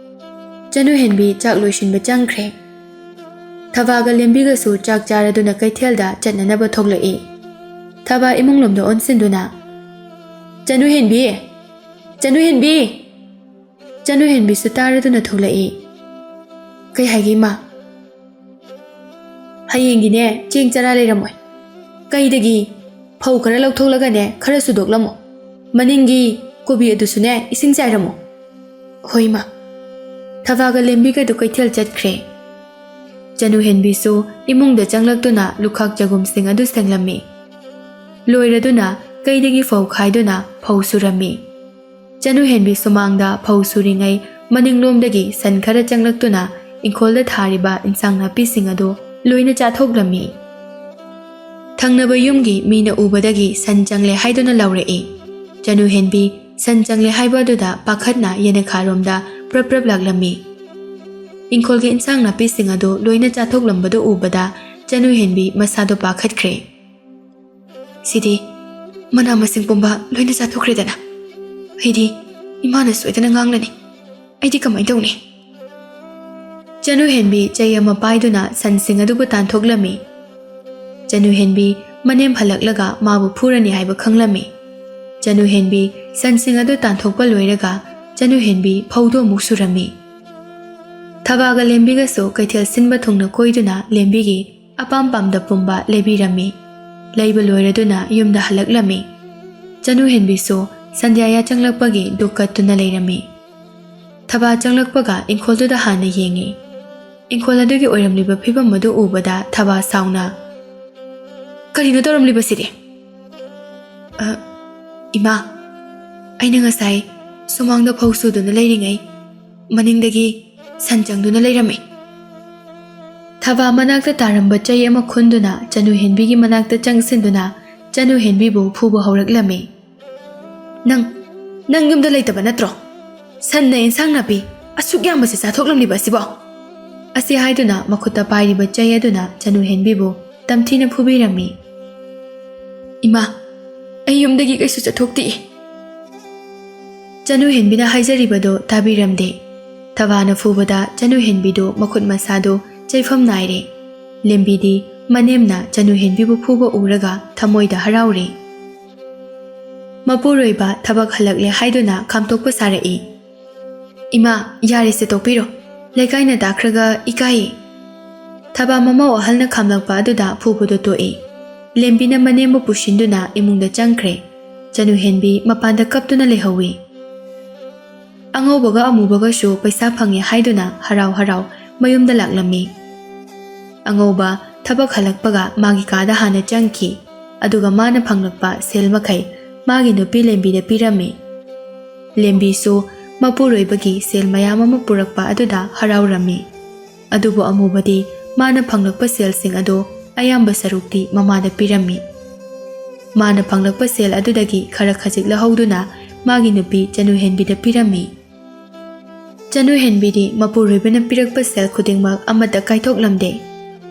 ꯆꯅꯨꯍꯦꯟꯕꯤ ꯆꯥꯛ ꯂꯣꯏꯁꯤꯟꯕ ꯆꯪꯈ꯭ꯔꯦ꯫ ꯊꯕꯥꯒ ꯂꯦꯝꯕꯤꯒꯁꯨ ꯆꯥꯛ ꯆꯥꯔꯗꯨꯅ ꯀꯩꯊꯦꯜꯗ ꯆꯠꯅꯅꯕ ꯊꯣꯛꯂꯛꯏ꯫ ꯊꯕꯥ ꯏꯃꯨꯡꯂꯣꯝꯗ ꯑꯣꯟꯁꯤꯟꯗꯨꯅ, "ꯆꯅꯨꯍꯦꯟꯕꯤ! ꯆꯅꯨꯍꯦꯟꯕꯤ!" ꯆꯅꯨꯍꯦꯟꯕꯤꯁꯨ ꯇꯥꯔꯗꯨꯅ ꯊꯣꯛꯂꯛꯏ꯫ "ꯀꯩ ꯍꯥꯏꯒꯦ, ꯏꯃꯥ?" "ꯍꯌꯦꯡꯒꯤꯅꯦ, ꯆꯦꯡ ꯆꯔꯥ ꯂꯩꯔꯝꯃꯣꯏ꯫ ꯀꯩꯗꯒꯤ? ꯐꯧ ꯈꯔ ꯂꯧꯊꯣꯛꯂꯒꯅꯦ, ꯈꯔ ꯁꯨꯗꯣꯛꯂꯝꯃꯣ꯫ ꯃꯅꯤꯡꯒꯤ ꯀꯣꯕꯤ ꯑꯗꯨꯁꯨꯅꯦ, ꯏꯁꯤꯡ ꯆꯥꯏꯔꯝꯃꯣ꯫" "ꯍꯣꯏ, ꯏꯃꯥ꯫" ꯊꯕꯥꯒ ꯂꯦꯝꯕꯤꯒꯗꯨ ꯀꯩꯊꯦꯜ ꯆꯠꯈ꯭ꯔꯦ꯫ ꯆꯅꯨꯍꯦꯟꯕꯤꯁꯨ ꯏꯃꯨꯡꯗ ꯆꯪꯂꯛꯇꯨꯅ ꯂꯨꯈꯥꯛ ꯆꯒꯨꯝꯁꯤꯡ ꯑꯗꯨ ꯁꯦꯡꯂꯝꯃꯤ꯫ ꯂꯣꯏꯔꯗꯨꯅ ꯀꯩꯗꯒꯤ ꯐꯧ ꯈꯥꯏꯗꯨꯅ ꯐꯧ ꯁꯨꯔꯝꯃꯤ꯫ ꯆꯅꯨꯍꯦꯟꯕꯤ ꯁꯨꯃꯥꯡꯗ ꯐꯧ ꯁꯨꯔꯤꯉꯩ ꯃꯅꯤꯡꯂꯣꯝꯗꯒꯤ ꯁꯟ ꯈꯔ ꯆꯪꯂꯛꯇꯨꯅ ꯏꯪꯈꯣꯜꯗ ꯊꯥꯔꯤꯕ ꯏꯟꯁꯥꯡ ꯅꯥꯄꯤꯁꯤꯡ ꯑꯗꯨ ꯂꯣꯏꯅ ꯆꯥꯊꯣꯛꯂꯝꯃꯤ꯫ ꯊꯪꯅꯕ ꯌꯨꯝꯒꯤ ꯃꯤꯅ ꯎꯕꯗꯒꯤ ꯁꯟ ꯆꯪꯂꯦ ꯍꯥꯏꯗꯨꯅ ꯂꯥꯎꯔꯛꯏ꯫ ꯆꯅꯨꯍꯦꯟꯕꯤ ꯁꯟ ꯆꯪꯂꯦ ꯍꯥꯏꯕ ꯑꯗꯨꯗ ꯄꯥꯈꯠꯅ ꯌꯦꯅꯈꯥꯔꯣꯝꯗ ꯄ꯭ꯔꯞ ꯄ꯭ꯔꯞ ꯂꯥꯛꯂꯝꯃꯤ꯫ ꯏꯪꯈꯣꯜꯒꯤ ꯏꯟꯁꯥꯡ ꯅꯥꯄꯤꯁꯤꯡ ꯑꯗꯨ ꯂꯣꯏꯅ ꯆꯥꯊꯣꯛꯂꯝꯕꯗꯨ ꯎꯕꯗ ꯆꯅꯨꯍꯦꯟꯕꯤ ꯃꯁꯥꯗꯣ ꯄꯥꯈꯠꯈ꯭ꯔꯦ꯫ "ꯁꯤꯗꯤ ꯃꯅꯥ ꯃꯁꯤꯡ ꯄꯨꯝꯕ ꯂꯣꯏꯅ ꯆꯥꯊꯣꯛꯈ꯭ꯔꯦꯗꯅ꯫ ꯑꯩꯗꯤ ꯏꯃꯥꯅ ꯁꯣꯏꯗꯅ ꯉꯥꯡꯂꯅꯤ꯫ ꯑꯩꯗꯤ ꯀꯃꯥꯏꯅ ꯇꯧꯅꯤ?" ꯆꯅꯨꯍꯦꯟꯕꯤ ꯆꯩ ꯑꯃ ꯄꯥꯏꯗꯨꯅ ꯁꯟꯁꯤꯡ ꯑꯗꯨꯕꯨ ꯇꯥꯟꯊꯣꯛꯂꯝꯃꯤ꯫ ꯆꯅꯨꯍꯦꯟꯕꯤ ꯃꯅꯦꯝ ꯍꯜꯂꯛꯂꯒ ꯃꯥꯕꯨ ꯐꯨꯔꯅꯤ ꯍꯥꯏꯕ ꯈꯪꯂꯝꯃꯤ꯫ ꯆꯅꯨꯍꯦꯟꯕꯤ ꯁꯟꯁꯤꯡ ꯑꯗꯨ ꯇꯥꯟꯊꯣꯛꯄ ꯂꯣꯏꯔꯒ ꯆꯅꯨꯍꯦꯟꯕꯤ ꯐꯧꯗꯨ ꯑꯃꯨꯛ ꯁꯨꯔꯝꯃꯤ꯫ ꯊꯕꯥꯒ ꯂꯦꯝꯕꯤꯒꯁꯨ ꯀꯩꯊꯦꯜ ꯁꯤꯟꯕ ꯊꯨꯡꯅ ꯀꯣꯏꯗꯨꯅ ꯂꯦꯝꯕꯤꯒꯤ ꯑꯄꯥꯝ ꯄꯥꯝꯗ ꯄꯨꯝꯕ ꯂꯩꯕꯤꯔꯝꯃꯤ꯫ ꯂꯩꯕ ꯂꯣꯏꯔꯗꯨꯅ ꯌꯨꯝꯗ ꯍꯜꯂꯛꯂꯝꯃꯤ꯫ ꯆꯅꯨꯍꯦꯟꯕꯤꯁꯨ ꯁꯟꯙ꯭ꯌꯥ ꯌꯥꯆꯪꯂꯛꯄꯒꯤ ꯗꯨꯛ ꯀꯠꯇꯨꯅ ꯂꯩꯔꯝꯃꯤ꯫ ꯊꯕꯥ ꯆꯪꯂꯛꯄꯒ ꯏꯪꯈꯣꯜꯗꯨꯗ ꯍꯥꯟꯅ ꯌꯦꯡꯉꯤ꯫ ꯏꯪꯈꯣꯜ ꯑꯗꯨꯒꯤ ꯑꯣꯏꯔꯝꯂꯤꯕ ꯐꯤꯕꯝ ꯑꯗꯨ ꯎꯕꯗ ꯊꯕꯥ ꯁꯥꯎꯅ, "ꯀꯔꯤꯅꯣ ꯇꯧꯔꯝꯂꯤꯕꯁꯤꯗꯤ?" "ꯑ, ꯏꯃꯥ, ꯑꯩꯅ ꯉꯁꯥꯏ ꯁꯨꯃꯥꯡꯗ ꯐꯧ ꯁꯨꯗꯨꯅ ꯂꯩꯔꯤꯉꯩ ꯃꯅꯤꯡꯗꯒꯤ ꯁꯟ ꯆꯪꯗꯨꯅ ꯂꯩꯔꯝꯃꯤ꯫" ꯊꯕꯥ ꯃꯅꯥꯛꯇ ꯇꯥꯔꯝꯕ ꯆꯩ ꯑꯃ ꯈꯨꯟꯗꯨꯅ ꯆꯅꯨ ꯍꯦꯟꯕꯤꯒꯤ ꯃꯅꯥꯛꯇ ꯆꯪꯁꯤꯟꯗꯨꯅ ꯆꯅꯨ ꯍꯦꯟꯕꯤꯕꯨ ꯐꯨꯕ ꯍꯧꯔꯛꯂꯝꯃꯤ꯫ "ꯅꯪ, ꯅꯪ ꯌꯨꯝꯗ ꯂꯩꯇꯕ ꯅꯠꯇ꯭ꯔꯣ? ꯁꯟꯅ ꯏꯟꯁꯥꯡ ꯅꯥꯄꯤ ꯑꯁꯨꯛ ꯌꯥꯝꯕꯁꯦ ꯆꯥꯊꯣꯛꯂꯝꯂꯤꯕ ꯑꯁꯤꯕꯣ?" ꯑꯁꯤ ꯍꯥꯏꯗꯨꯅ ꯃꯈꯨꯠꯇ ꯄꯥꯏꯔꯤꯕ ꯆꯩ ꯑꯗꯨꯅ ꯆꯅꯨ ꯍꯦꯟꯕꯤꯕꯨ ꯇꯝꯊꯤꯅ ꯐꯨꯕꯤꯔꯝꯃꯤ꯫ "ꯏꯃꯥ, ꯑꯩ ꯌꯨꯝꯗꯒꯤ ꯀꯩꯁꯨ ꯆꯠꯊꯣꯛꯇꯦ꯫" ꯆꯅꯨ ꯍꯦꯟꯕꯤꯅ ꯍꯥꯏꯖꯔꯤꯕꯗꯨ ꯇꯥꯕꯤꯔꯝꯗꯦ꯫ ꯊꯕꯥꯅ ꯐꯨꯕꯗ ꯆꯅꯨ ꯍꯦꯟꯕꯤꯗꯨ ꯃꯈꯨꯠ ꯃꯁꯥꯗꯨ ꯆꯩꯐꯝ ꯅꯥꯏꯔꯦ꯫ ꯂꯦꯝꯕꯤꯗꯤ ꯃꯅꯦꯝꯅ ꯆꯅꯨ ꯍꯦꯟꯕꯤꯕꯨ ꯐꯨꯕ ꯎꯔꯒ ꯊꯃꯣꯏꯗ ꯍꯔꯥꯎꯔꯦ꯫ ꯃꯄꯨꯔꯣꯏꯕ ꯊꯕꯛ ꯍꯜꯂꯛꯂꯦ ꯍꯥꯏꯗꯨꯅ ꯈꯥꯝꯇꯣꯛꯄ ꯁꯥꯔꯛꯏ꯫ "ꯏꯃꯥ, ꯌꯥꯔꯦꯁꯦ, ꯇꯣꯛꯄꯤꯔꯣ꯫ ꯂꯩꯀꯥꯏꯅ ꯇꯥꯈ꯭ꯔꯒ ꯏꯀꯥꯏꯌꯦ꯫" ꯊꯕꯥ ꯃꯃꯧ ꯑꯍꯜꯅ ꯈꯥꯝꯂꯛꯄ ꯑꯗꯨꯗ ꯐꯨꯕꯗꯨ ꯇꯣꯛꯏ꯫ ꯂꯦꯝꯕꯤꯅ ꯃꯅꯦꯝꯕꯨ ꯄꯨꯁꯤꯟꯗꯨꯅ ꯏꯃꯨꯡꯗ ꯆꯪꯈ꯭ꯔꯦ꯫ ꯆꯅꯨ ꯍꯦꯟꯕꯤ ꯃꯄꯥꯟꯗ ꯀꯞꯇꯨꯅ ꯂꯩꯍꯧꯏ꯫ ꯑꯉꯧꯕꯒ ꯑꯃꯨꯕꯒꯁꯨ ꯄꯩꯁꯥ ꯐꯪꯉꯦ ꯍꯥꯏꯗꯨꯅ ꯍꯔꯥꯎ ꯍꯔꯥꯎ ꯃꯌꯨꯝꯗ ꯂꯥꯛꯂꯝꯃꯤ꯫ ꯑꯉꯧꯕ ꯊꯕꯛ ꯍꯜꯂꯛꯄꯒ ꯃꯥꯒꯤ ꯀꯥꯗ ꯍꯥꯟꯅ ꯆꯪꯈꯤ, ꯑꯗꯨꯒ ꯃꯥꯅ ꯐꯪꯂꯛꯄ ꯁꯦꯜ ꯃꯈꯩ ꯃꯥꯒꯤ ꯅꯨꯄꯤ ꯂꯦꯝꯕꯤꯗ ꯄꯤꯔꯝꯃꯤ꯫ ꯂꯦꯝꯕꯤꯁꯨ ꯃꯄꯨꯔꯣꯏꯕꯒꯤ ꯁꯦꯜ ꯃꯌꯥꯝ ꯑꯃ ꯄꯨꯔꯛꯄ ꯑꯗꯨꯗ ꯍꯔꯥꯎꯔꯝꯃꯤ꯫ ꯑꯗꯨꯕꯨ ꯑꯃꯨꯕꯗꯤ ꯃꯥꯅ ꯐꯪꯂꯛꯄ ꯁꯦꯜꯁꯤꯡ ꯑꯗꯨ ꯑꯌꯥꯝꯕ ꯁꯔꯨꯛꯇꯤ ꯃꯃꯥꯗ ꯄꯤꯔꯝꯃꯤ꯫ ꯃꯥꯅ ꯐꯪꯂꯛꯄ ꯁꯦꯜ ꯑꯗꯨꯗꯒꯤ ꯈꯔ ꯈꯖꯤꯛ ꯂꯧꯍꯧꯗꯨꯅ ꯃꯥꯒꯤ ꯅꯨꯄꯤ ꯆꯅꯨ ꯍꯦꯟꯕꯤꯗ ꯄꯤꯔꯝꯃꯤ꯫ ꯆꯅꯨ ꯍꯦꯟꯕꯤꯗꯤ ꯃꯄꯨꯔꯣꯏꯕꯅ ꯄꯤꯔꯛꯄ ꯁꯦꯜ ꯈꯨꯗꯤꯡꯃꯛ ꯑꯃꯠꯇ ꯀꯥꯏꯊꯣꯛꯂꯝꯗꯦ꯫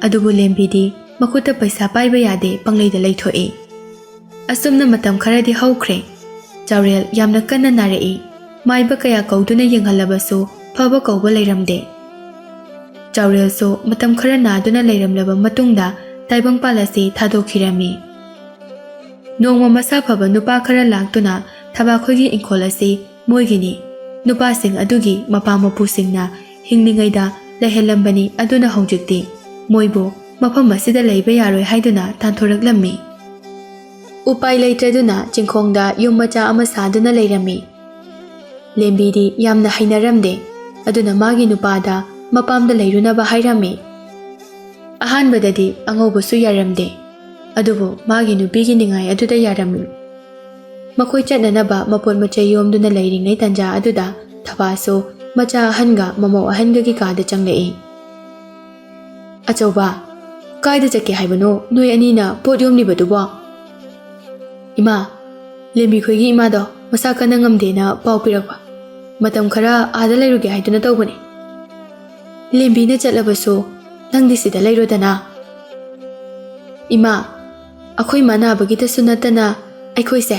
ꯑꯗꯨꯕꯨ ꯂꯦꯝꯕꯤꯗꯤ ꯃꯈꯨꯠꯇ ꯄꯩꯁꯥ ꯄꯥꯏꯕ ꯌꯥꯗꯦ, ꯄꯪꯂꯩꯗ ꯂꯩꯊꯣꯛꯏ꯫ ꯑꯁꯨꯝꯅ ꯃꯇꯝ ꯈꯔꯗꯤ ꯍꯧꯈ꯭ꯔꯦ꯫ ꯆꯥꯎꯔꯦꯜ ꯌꯥꯝꯅ ꯀꯟꯅ ꯅꯥꯔꯛꯏ꯫ ꯃꯥꯏꯕ ꯀꯌꯥ ꯀꯧꯗꯨꯅ ꯌꯦꯡꯍꯜꯂꯕꯁꯨ ꯐꯕ ꯀꯧꯕ ꯂꯩꯔꯝꯗꯦ꯫ ꯆꯥꯎꯔꯦꯜꯁꯨ ꯃꯇꯝ ꯈꯔ ꯅꯥꯗꯨꯅ ꯂꯩꯔꯝꯂꯕ ꯃꯇꯨꯡꯗ ꯇꯥꯏꯕꯪꯄꯥꯜ ꯑꯁꯤ ꯊꯥꯗꯣꯛꯈꯤꯔꯝꯃꯤ꯫ ꯅꯣꯡꯃ ꯃꯁꯥ ꯐꯕ ꯅꯨꯄꯥ ꯈꯔ ꯂꯥꯛꯇꯨꯅ ꯊꯕꯥꯈꯣꯏꯒꯤ ꯏꯪꯈꯣꯜ ꯑꯁꯤ ꯃꯣꯏꯒꯤꯅꯤ, ꯅꯨꯄꯥꯁꯤꯡ ꯑꯗꯨꯒꯤ ꯃꯄꯥ ꯃꯄꯨꯁꯤꯡꯅ ꯍꯤꯡꯂꯤꯉꯩꯗ ꯂꯩꯍꯜꯂꯝꯕꯅꯤ, ꯑꯗꯨꯅ ꯍꯧꯖꯤꯛꯇꯤ ꯃꯣꯏꯕꯨ ꯃꯐꯝ ꯑꯁꯤꯗ ꯂꯩꯕ ꯌꯥꯔꯣꯏ ꯍꯥꯏꯗꯨꯅ ꯇꯥꯟꯊꯣꯔꯛꯂꯝꯃꯤ꯫ ꯎꯄꯥꯏ ꯂꯩꯇ꯭ꯔꯗꯨꯅ ꯆꯤꯡꯈꯣꯡꯗ ꯌꯨꯝ ꯃꯆꯥ ꯑꯃ ꯁꯥꯗꯨꯅ ꯂꯩꯔꯝꯃꯤ꯫ ꯂꯦꯝꯕꯤꯗꯤ ꯌꯥꯝꯅ ꯍꯩꯅꯔꯝꯗꯦ꯫ ꯑꯗꯨꯅ ꯃꯥꯒꯤ ꯅꯨꯄꯥꯗ ꯃꯄꯥꯝꯗ ꯂꯩꯔꯨꯅꯕ ꯍꯥꯏꯔꯝꯃꯤ꯫ ꯑꯍꯥꯟꯕꯗꯗꯤ ꯑꯉꯧꯕꯁꯨ ꯌꯥꯔꯝꯗꯦ꯫ ꯑꯗꯨꯕꯨ ꯃꯥꯒꯤ ꯅꯨꯄꯤꯒꯤ ꯅꯤꯡꯉꯥꯏ ꯑꯗꯨꯗ ꯌꯥꯔꯝꯃꯤ꯫ ꯃꯈꯣꯏ ꯆꯠꯅꯅꯕ ꯃꯄꯣꯠ ꯃꯆꯩ ꯌꯣꯝꯗꯨꯅ ꯂꯩꯔꯤꯉꯩ ꯇꯟꯖꯥ ꯑꯗꯨꯗ ꯊꯕꯥꯁꯨ ꯃꯆꯥ ꯑꯍꯟꯒ ꯃꯃꯧ ꯑꯍꯟꯒꯒꯤ ꯀꯥꯗ ꯆꯪꯂꯛꯏ꯫ "ꯑꯆꯧꯕ, ꯀꯥꯏꯗ ꯆꯠꯀꯦ ꯍꯥꯏꯕꯅꯣ ꯅꯣꯏ ꯑꯅꯤꯅ ꯄꯣꯠ ꯌꯣꯝꯂꯤꯕꯗꯨꯕꯣ?" "ꯏꯃꯥ, ꯂꯦꯝꯕꯤꯈꯣꯏꯒꯤ ꯏꯃꯥꯗꯣ ꯃꯁꯥ ꯀꯟꯅ ꯉꯝꯗꯦꯅ ꯄꯥꯎ ꯄꯤꯔꯛꯄ꯫ ꯃꯇꯝ ꯈꯔ ꯑꯥꯗ ꯂꯩꯔꯨꯒꯦ ꯍꯥꯏꯗꯨꯅ ꯇꯧꯕꯅꯤ꯫ ꯂꯦꯝꯕꯤꯅ ꯆꯠꯂꯕꯁꯨ ꯅꯪꯗꯤ ꯁꯤꯗ ꯂꯩꯔꯣꯗꯅ꯫" "ꯏꯃꯥ, ꯑꯩꯈꯣꯏ ꯃꯥ ꯅꯥꯕꯒꯤꯗꯁꯨ ꯅꯠꯇꯅ ꯑꯩꯈꯣꯏꯁꯦ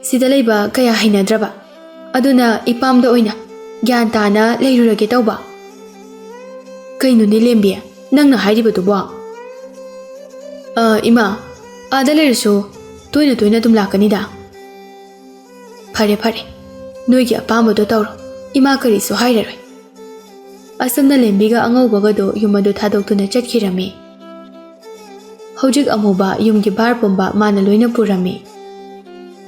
ꯁꯤꯗ ꯂꯩꯕ ꯀꯌꯥ ꯍꯩꯅꯗ꯭ꯔꯕ꯫ ꯑꯗꯨꯅ ꯏꯄꯥꯝꯗ ꯑꯣꯏꯅ ꯒ꯭ꯌꯥꯟ ꯇꯥꯅ ꯂꯩꯔꯨꯔꯒꯦ ꯇꯧꯕ꯫" "ꯀꯩꯅꯣꯅꯦ ꯂꯦꯝꯕꯤ, ꯅꯪꯅ ꯍꯥꯏꯔꯤꯕꯗꯨꯕꯣ?" "ꯑ, ꯏꯃꯥ, ꯑꯥꯗ ꯂꯩꯔꯁꯨ ꯇꯣꯏꯅ ꯇꯣꯏꯅ ꯑꯗꯨꯝ ꯂꯥꯛꯀꯅꯤꯗ꯫" "ꯐꯔꯦ, ꯐꯔꯦ, ꯅꯣꯏꯒꯤ ꯑꯄꯥꯝꯕꯗꯣ ꯇꯧꯔꯣ, ꯏꯃꯥ ꯀꯔꯤꯁꯨ ꯍꯥꯏꯔꯔꯣꯏ꯫" ꯑꯁꯨꯝꯅ ꯂꯦꯝꯕꯤꯒ ꯑꯉꯧꯕꯒꯗꯣ ꯌꯨꯝ ꯑꯗꯨ ꯊꯥꯗꯣꯛꯇꯨꯅ ꯆꯠꯈꯤꯔꯝꯃꯤ꯫ ꯍꯧꯖꯤꯛ ꯑꯃꯨꯕ ꯌꯨꯝꯒꯤ ꯚꯥꯔ ꯄꯨꯝꯕ ꯃꯥꯅ ꯂꯣꯏꯅ ꯄꯨꯔꯝꯃꯤ꯫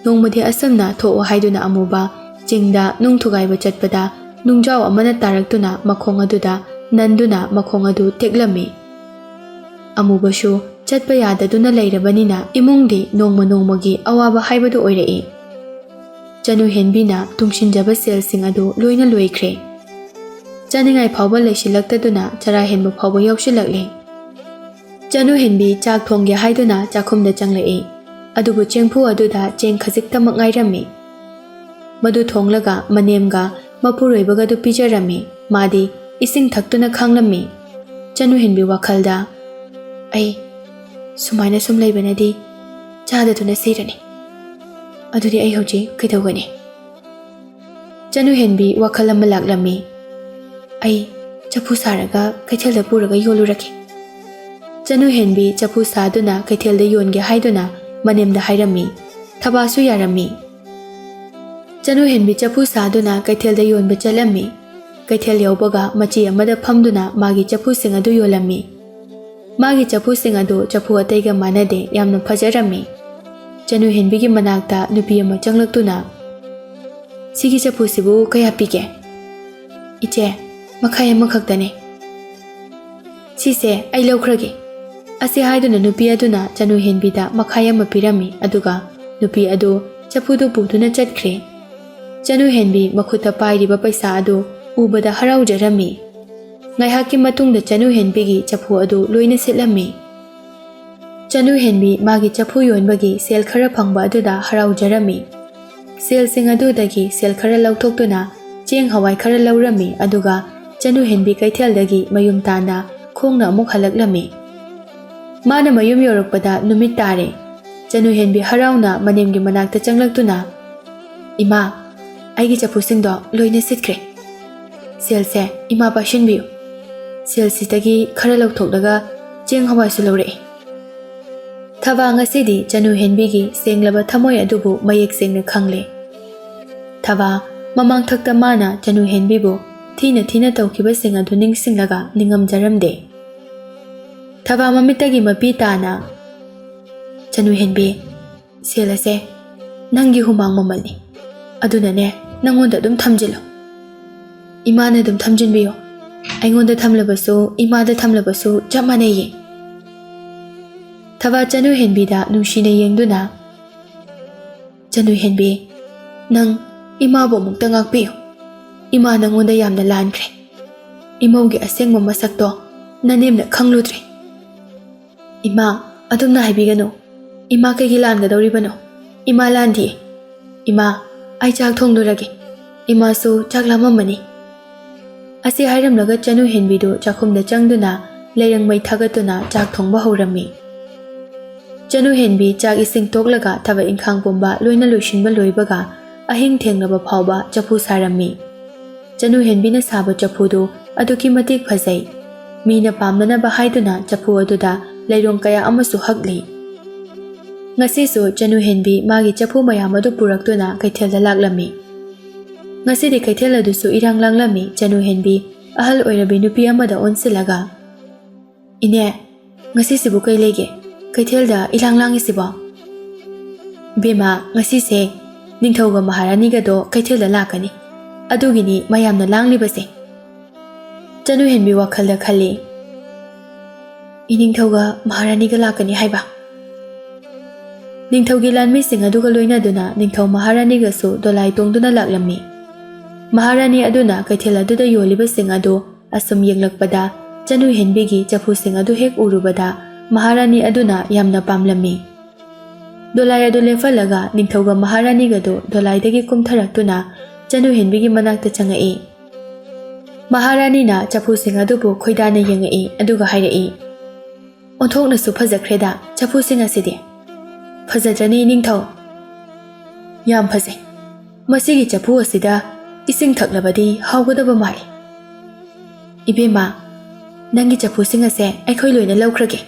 ꯅꯣꯡꯃꯗꯤ ꯑꯁꯨꯝꯅ ꯊꯣꯛꯑꯣ ꯍꯥꯏꯗꯨꯅ ꯑꯃꯨꯕ ꯆꯤꯡꯗ ꯅꯨꯡ ꯊꯨꯒꯥꯏꯕ ꯆꯠꯄꯗ ꯅꯨꯡꯖꯥꯎ ꯑꯃꯅ ꯇꯥꯔꯛꯇꯨꯅ ꯃꯈꯣꯡ ꯑꯗꯨꯗ ꯅꯟꯗꯨꯅ ꯃꯈꯣꯡ ꯑꯗꯨ ꯇꯦꯛꯂꯝꯃꯤ꯫ ꯑꯃꯨꯕꯁꯨ ꯆꯠꯄ ꯌꯥꯗꯗꯨꯅ ꯂꯩꯔꯕꯅꯤꯅ ꯏꯃꯨꯡꯗꯤ ꯅꯣꯡꯃ ꯅꯣꯡꯃꯒꯤ ꯑꯋꯥꯕ ꯍꯥꯏꯕꯗꯨ ꯑꯣꯏꯔꯛꯏ꯫ ꯆꯅꯨ ꯍꯦꯟꯕꯤꯅ ꯇꯨꯡꯁꯤꯟꯖꯕ ꯁꯦꯜꯁꯤꯡ ꯑꯗꯨ ꯂꯣꯏꯅ ꯂꯣꯏꯈ꯭ꯔꯦ꯫ ꯆꯥꯅꯤꯡꯉꯥꯏ ꯐꯥꯎꯕ ꯂꯩꯁꯤꯜꯂꯛꯇꯗꯨꯅ ꯆꯔꯥ ꯍꯦꯟꯕ ꯐꯥꯎꯕ ꯌꯥꯎꯁꯤꯜꯂꯛꯂꯦ꯫ ꯆꯅꯨ ꯍꯦꯟꯕꯤ ꯆꯥꯛ ꯊꯣꯡꯒꯦ ꯍꯥꯏꯗꯨꯅ ꯆꯥꯛꯈꯨꯝꯗ ꯆꯪꯂꯛꯏ꯫ ꯑꯗꯨꯕꯨ ꯆꯦꯡꯐꯨ ꯑꯗꯨꯗ ꯆꯦꯡ ꯈꯖꯤꯛꯇꯃꯛ ꯉꯥꯏꯔꯝꯃꯤ꯫ ꯃꯗꯨ ꯊꯣꯡꯂꯒ ꯃꯅꯦꯝꯒ ꯃꯄꯨꯔꯣꯏꯕꯒꯗꯨ ꯄꯤꯖꯔꯝꯃꯤ꯫ ꯃꯥꯗꯤ ꯏꯁꯤꯡ ꯊꯛꯇꯨꯅ ꯈꯥꯡꯂꯝꯃꯤ꯫ ꯆꯅꯨ ꯍꯦꯟꯕꯤ ꯋꯥꯈꯜꯗ, "ꯑꯩ ꯁꯨꯃꯥꯏꯅ ꯁꯨꯝ ꯂꯩꯕꯅꯗꯤ ꯆꯥꯗꯗꯨꯅ ꯁꯤꯔꯅꯤ꯫ ꯑꯗꯨꯗꯤ ꯑꯩ ꯍꯧꯖꯤꯛ ꯀꯩꯗꯧꯒꯅꯤ?" ꯆꯅꯨ ꯍꯦꯟꯕꯤ ꯋꯥꯈꯜ ꯑꯃ ꯂꯥꯛꯂꯝꯃꯤ꯫ "ꯑꯩ ꯆꯐꯨ ꯁꯥꯔꯒ ꯀꯩꯊꯦꯜꯗ ꯄꯨꯔꯒ ꯌꯣꯜꯂꯨꯔꯒꯦ꯫" ꯆꯅꯨ ꯍꯦꯟꯕꯤ ꯆꯐꯨ ꯁꯥꯗꯨꯅ ꯀꯩꯊꯦꯜꯗ ꯌꯣꯟꯒꯦ ꯍꯥꯏꯗꯨꯅ ꯃꯅꯦꯝꯗ ꯍꯥꯏꯔꯝꯃꯤ꯫ ꯊꯕꯥꯁꯨ ꯌꯥꯔꯝꯃꯤ꯫ ꯆꯅꯨ ꯍꯦꯟꯕꯤ ꯆꯐꯨ ꯁꯥꯗꯨꯅ ꯀꯩꯊꯦꯜꯗ ꯌꯣꯟꯕ ꯆꯠꯂꯝꯃꯤ꯫ ꯀꯩꯊꯦꯜ ꯌꯧꯕꯒ ꯃꯆꯤ ꯑꯃꯗ ꯐꯝꯗꯨꯅ ꯃꯥꯒꯤ ꯆꯐꯨꯁꯤꯡ ꯑꯗꯨ ꯌꯣꯜꯂꯝꯃꯤ꯫ ꯃꯥꯒꯤ ꯆꯐꯨꯁꯤꯡ ꯑꯗꯨ ꯆꯐꯨ ꯑꯇꯩꯒ ꯃꯥꯟꯅꯗꯦ, ꯌꯥꯝꯅ ꯐꯖꯔꯝꯃꯤ꯫ ꯆꯅꯨ ꯍꯦꯟꯕꯤꯒꯤ ꯃꯅꯥꯛꯇ ꯅꯨꯄꯤ ꯑꯃ ꯆꯪꯂꯛꯇꯨꯅ, "ꯁꯤꯒꯤ ꯆꯐꯨꯁꯤꯕꯨ ꯀꯌꯥ ꯄꯤꯒꯦ?" "ꯏꯆꯦ, ꯃꯈꯥꯏ ꯑꯃꯈꯛꯇꯅꯦ꯫ ꯁꯤꯁꯦ ꯑꯩ ꯂꯧꯈ꯭ꯔꯒꯦ"꯫ ꯑꯁꯤ ꯍꯥꯏꯗꯨꯅ ꯅꯨꯄꯤ ꯑꯗꯨꯅ ꯆꯅꯨ ꯍꯦꯟꯕꯤꯗ ꯃꯈꯥꯏ ꯑꯃ ꯄꯤꯔꯝꯃꯤ, ꯑꯗꯨꯒ ꯅꯨꯄꯤ ꯑꯗꯨ ꯆꯐꯨꯗꯨ ꯄꯨꯗꯨꯅ ꯆꯠꯈ꯭ꯔꯦ꯫ ꯆꯅꯨ ꯍꯦꯟꯕꯤ ꯃꯈꯨꯠꯇ ꯄꯥꯏꯔꯤꯕ ꯄꯩꯁꯥ ꯑꯗꯨ ꯎꯕꯗ ꯍꯔꯥꯎꯖꯔꯝꯃꯤ꯫ ꯉꯥꯏꯍꯥꯛꯀꯤ ꯃꯇꯨꯡꯗ ꯆꯅꯨ ꯍꯦꯟꯕꯤꯒꯤ ꯆꯐꯨ ꯑꯗꯨ ꯂꯣꯏꯅ ꯁꯤꯠꯂꯝꯃꯤ꯫ ꯆꯅꯨ ꯍꯦꯟꯕꯤ ꯃꯥꯒꯤ ꯆꯐꯨ ꯌꯣꯟꯕꯒꯤ ꯁꯦꯜ ꯈꯔ ꯐꯪꯕ ꯑꯗꯨꯗ ꯍꯔꯥꯎꯖꯔꯝꯃꯤ꯫ ꯁꯦꯜꯁꯤꯡ ꯑꯗꯨꯗꯒꯤ ꯁꯦꯜ ꯈꯔ ꯂꯧꯊꯣꯛꯇꯨꯅ ꯆꯦꯡ ꯍꯋꯥꯏ ꯈꯔ ꯂꯧꯔꯝꯃꯤ, ꯑꯗꯨꯒ ꯆꯅꯨ ꯍꯦꯟꯕꯤ ꯀꯩꯊꯦꯜꯗꯒꯤ ꯃꯌꯨꯝ ꯇꯥꯟꯅ ꯈꯣꯡꯅ ꯑꯃꯨꯛ ꯍꯜꯂꯛꯂꯝꯃꯤ꯫ ꯃꯥꯅ ꯃꯌꯨꯝ ꯌꯧꯔꯛꯄꯗ ꯅꯨꯃꯤꯠ ꯇꯥꯔꯦ꯫ ꯆꯅꯨ ꯍꯦꯟꯕꯤ ꯍꯔꯥꯎꯅ ꯃꯅꯦꯝꯒꯤ ꯃꯅꯥꯛꯇ ꯆꯪꯂꯛꯇꯨꯅ, "ꯏꯃꯥ, ꯑꯩꯒꯤ ꯆꯐꯨꯁꯤꯡꯗꯣ ꯂꯣꯏꯅ ꯁꯤꯠꯈ꯭ꯔꯦ꯫ ꯁꯦꯜꯁꯦ ꯏꯃꯥ ꯄꯥꯏꯁꯤꯟꯕꯤꯌꯨ꯫ ꯁꯦꯜꯁꯤꯗꯒꯤ ꯈꯔ ꯂꯧꯊꯣꯛꯂꯒ ꯆꯦꯡ ꯍꯋꯥꯏꯁꯨ ꯂꯧꯔꯛꯑꯦ"꯫ ꯊꯕꯥ ꯉꯁꯤꯗꯤ ꯆꯅꯨ ꯍꯦꯟꯕꯤꯒꯤ ꯁꯦꯡꯂꯕ ꯊꯃꯣꯏ ꯑꯗꯨꯕꯨ ꯃꯌꯦꯛ ꯁꯦꯡꯅ ꯈꯪꯂꯦ꯫ ꯊꯕꯥ ꯃꯃꯥꯡꯊꯛꯇ ꯃꯥꯅ ꯆꯅꯨ ꯍꯦꯟꯕꯤꯕꯨ ꯊꯤꯅ ꯊꯤꯅ ꯇꯧꯈꯤꯕꯁꯤꯡ ꯑꯗꯨ ꯅꯤꯡꯁꯤꯡꯂꯒ ꯅꯤꯡꯉꯝꯖꯔꯝꯗꯦ꯫ ꯊꯕꯥ ꯃꯃꯤꯠꯇꯒꯤ ꯃꯄꯤ ꯇꯥꯅ ꯆꯅꯨ ꯍꯦꯟꯕꯤ, "ꯁꯦꯜ ꯑꯁꯦ ꯅꯪꯒꯤ ꯍꯨꯃꯥꯡ ꯃꯃꯜꯅꯤ, ꯑꯗꯨꯅꯅꯦ ꯅꯪꯉꯣꯟꯗ ꯑꯗꯨꯝ ꯊꯝꯖꯤꯜꯂꯨ꯫ ꯏꯃꯥꯅ ꯑꯗꯨꯝ ꯊꯝꯖꯤꯟꯕꯤꯌꯨ꯫ ꯑꯩꯉꯣꯟꯗ ꯊꯝꯂꯕꯁꯨ ꯏꯃꯥꯗ ꯊꯝꯂꯕꯁꯨ ꯆꯞ ꯃꯥꯟꯅꯩꯌꯦ"꯫ ꯊꯕꯥ ꯆꯅꯨ ꯍꯦꯟꯕꯤꯗ ꯅꯨꯡꯁꯤꯅ ꯌꯦꯡꯗꯨꯅ, "ꯆꯅꯨ ꯍꯦꯟꯕꯤ, ꯅꯪ ꯏꯃꯥꯕꯨ ꯑꯃꯨꯛꯇ ꯉꯥꯛꯄꯤꯌꯨ꯫ ꯏꯃꯥ ꯅꯪꯉꯣꯟꯗ ꯌꯥꯝꯅ ꯂꯥꯟꯈ꯭ꯔꯦ꯫ ꯏꯃꯧꯒꯤ ꯑꯁꯦꯡꯕ ꯃꯁꯛꯇꯣ ꯅꯅꯦꯝꯅ ꯈꯪꯂꯨꯗ꯭ꯔꯦ"꯫ "ꯏꯃꯥ, ꯑꯗꯨꯝꯅ ꯍꯥꯏꯕꯤꯒꯅꯨ꯫ ꯏꯃꯥ ꯀꯩꯒꯤ ꯂꯥꯟꯒꯗꯧꯔꯤꯕꯅꯣ? ꯏꯃꯥ ꯂꯥꯟꯗꯤꯌꯦ꯫ ꯏꯃꯥ, ꯑꯩ ꯆꯥꯛ ꯊꯣꯡꯂꯨꯔꯒꯦ꯫ ꯏꯃꯥꯁꯨ ꯆꯥꯛ ꯂꯥꯝꯃꯝꯃꯅꯤ"꯫ ꯑꯁꯤ ꯍꯥꯏꯔꯝꯂꯒ ꯆꯅꯨ ꯍꯦꯟꯕꯤꯗꯨ ꯆꯥꯛꯈꯨꯝꯗ ꯆꯪꯗꯨꯅ ꯂꯩꯔꯪ ꯃꯩ ꯊꯥꯒꯠꯇꯨꯅ ꯆꯥꯛ ꯊꯣꯡꯕ ꯍꯧꯔꯝꯃꯤ꯫ ꯆꯅꯨ ꯍꯦꯟꯕꯤ ꯆꯥꯛ ꯏꯁꯤꯡ ꯇꯣꯛꯂꯒ ꯊꯕꯛ ꯏꯪꯈꯥꯡ ꯄꯨꯝꯕ ꯂꯣꯏꯅ ꯂꯣꯏꯁꯤꯟꯕ ꯂꯣꯏꯕꯒ ꯑꯍꯤꯡ ꯊꯦꯡꯂꯕ ꯐꯥꯎꯕ ꯆꯐꯨ ꯁꯥꯔꯝꯃꯤ꯫ ꯆꯅꯨ ꯍꯦꯟꯕꯤꯅ ꯁꯥꯕ ꯆꯐꯨꯗꯨ ꯑꯗꯨꯛꯀꯤ ꯃꯇꯤꯛ ꯐꯖꯩ꯫ ꯃꯤꯅ ꯄꯥꯝꯅꯅꯕ ꯍꯥꯏꯗꯨꯅ ꯆꯐꯨ ꯑꯗꯨꯗ ꯂꯩꯔꯣꯡ ꯀꯌꯥ ꯑꯃꯁꯨ ꯍꯛꯂꯤ꯫ ꯉꯁꯤꯁꯨ ꯆꯅꯨ ꯍꯦꯟꯕꯤ ꯃꯥꯒꯤ ꯆꯐꯨ ꯃꯌꯥꯝ ꯑꯗꯨ ꯄꯨꯔꯛꯇꯨꯅ ꯀꯩꯊꯦꯜꯗ ꯂꯥꯛꯂꯝꯃꯤ꯫ ꯉꯁꯤꯗꯤ ꯀꯩꯊꯦꯜ ꯑꯗꯨꯁꯨ ꯏꯔꯥꯡ ꯂꯥꯡꯂꯝꯃꯤ꯫ ꯆꯅꯨ ꯍꯦꯟꯕꯤ ꯑꯍꯜ ꯑꯣꯏꯔꯕꯤ ꯅꯨꯄꯤ ꯑꯃꯗ ꯑꯣꯟꯁꯤꯜꯂꯒ, "ꯏꯅꯦ, ꯉꯁꯤꯁꯤꯕꯨ ꯀꯩ ꯂꯩꯒꯦ? ꯀꯩꯊꯦꯜꯗ ꯏꯂꯥꯡ ꯂꯥꯡꯉꯤꯁꯤꯕꯣ?" "ꯕꯦꯝꯃ, ꯉꯁꯤꯁꯦ ꯅꯤꯡꯊꯧꯒ ꯃꯍꯥꯔꯥꯅꯤꯒꯗꯣ ꯀꯩꯊꯦꯜꯗ ꯂꯥꯛꯀꯅꯤ꯫ ꯑꯗꯨꯒꯤꯅꯤ ꯃꯌꯥꯝꯅ ꯂꯥꯡꯂꯤꯕꯁꯦ꯫ ꯆꯅꯨ ꯍꯦꯟꯕꯤ ꯋꯥꯈꯜꯗ ꯈꯜꯂꯤ, "ꯏꯅꯤꯡꯊꯧꯒ ꯃꯍꯥꯔꯥꯅꯤꯒ ꯂꯥꯛꯀꯅꯤ ꯍꯥꯏꯕ?" ꯅꯤꯡꯊꯧꯒꯤ ꯂꯥꯟꯃꯤꯁꯤꯡ ꯑꯗꯨꯒ ꯂꯣꯏꯅꯗꯨꯅ ꯅꯤꯡꯊꯧ ꯃꯍꯥꯔꯥꯅꯤꯒꯁꯨ ꯗꯣꯂꯥꯏ ꯇꯣꯡꯗꯨꯅ ꯂꯥꯛꯂꯝꯃꯤ꯫ ꯃꯍꯥꯔꯥꯅꯤ ꯑꯗꯨꯅ ꯀꯩꯊꯦꯜ ꯑꯗꯨꯗ ꯌꯣꯜꯂꯤꯕꯁꯤꯡ ꯑꯗꯨ ꯑꯁꯨꯝ ꯌꯦꯡꯂꯛꯄꯗ, ꯆꯅꯨ ꯍꯦꯟꯕꯤꯒꯤ ꯆꯐꯨꯁꯤꯡ ꯑꯗꯨ ꯍꯦꯛ ꯎꯔꯨꯕꯗ ꯃꯍꯥꯔꯥꯅꯤ ꯑꯗꯨꯅ ꯌꯥꯝꯅ ꯄꯥꯝꯂꯝꯃꯤ꯫ ꯗꯣꯂꯥꯏ ꯑꯗꯨ ꯂꯦꯞꯍꯜꯂꯒ ꯅꯤꯡꯊꯧꯒ ꯃꯍꯥꯔꯥꯅꯤꯒꯗꯨ ꯗꯣꯂꯥꯏꯗꯒꯤ ꯀꯨꯝꯊꯔꯛꯇꯨꯅ ꯆꯅꯨ ꯍꯦꯟꯕꯤꯒꯤ ꯃꯅꯥꯛꯇ ꯆꯪꯉꯛꯏ꯫ ꯃꯍꯥꯔꯥꯅꯤꯅ ꯆꯐꯨꯁꯤꯡ ꯑꯗꯨꯕꯨ ꯈꯣꯏꯗꯥꯅ ꯌꯦꯡꯉꯛꯏ, ꯑꯗꯨꯒ ꯍꯥꯏꯔꯛꯏ, "ꯑꯣꯟꯊꯣꯛꯅꯁꯨ ꯐꯖꯈ꯭ꯔꯦꯗ ꯆꯐꯨꯁꯤꯡ ꯑꯁꯤꯗꯤ꯫ ꯐꯖꯗ꯭ꯔꯅꯤ ꯏꯅꯤꯡꯊꯧ?" "ꯌꯥꯝ ꯐꯖꯩ꯫ ꯃꯁꯤꯒꯤ ꯆꯐꯨ ꯑꯁꯤꯗ ꯏꯁꯤꯡ ꯊꯛꯂꯕꯗꯤ ꯍꯥꯎꯒꯗꯕ ꯃꯥꯜꯂꯤ꯫ ꯏꯕꯦꯝꯃ, ꯅꯪꯒꯤ ꯆꯐꯨꯁꯤꯡ ꯑꯁꯦ ꯑꯩꯈꯣꯏ ꯂꯣꯏꯅ ꯂꯧꯈ꯭ꯔꯒꯦ꯫"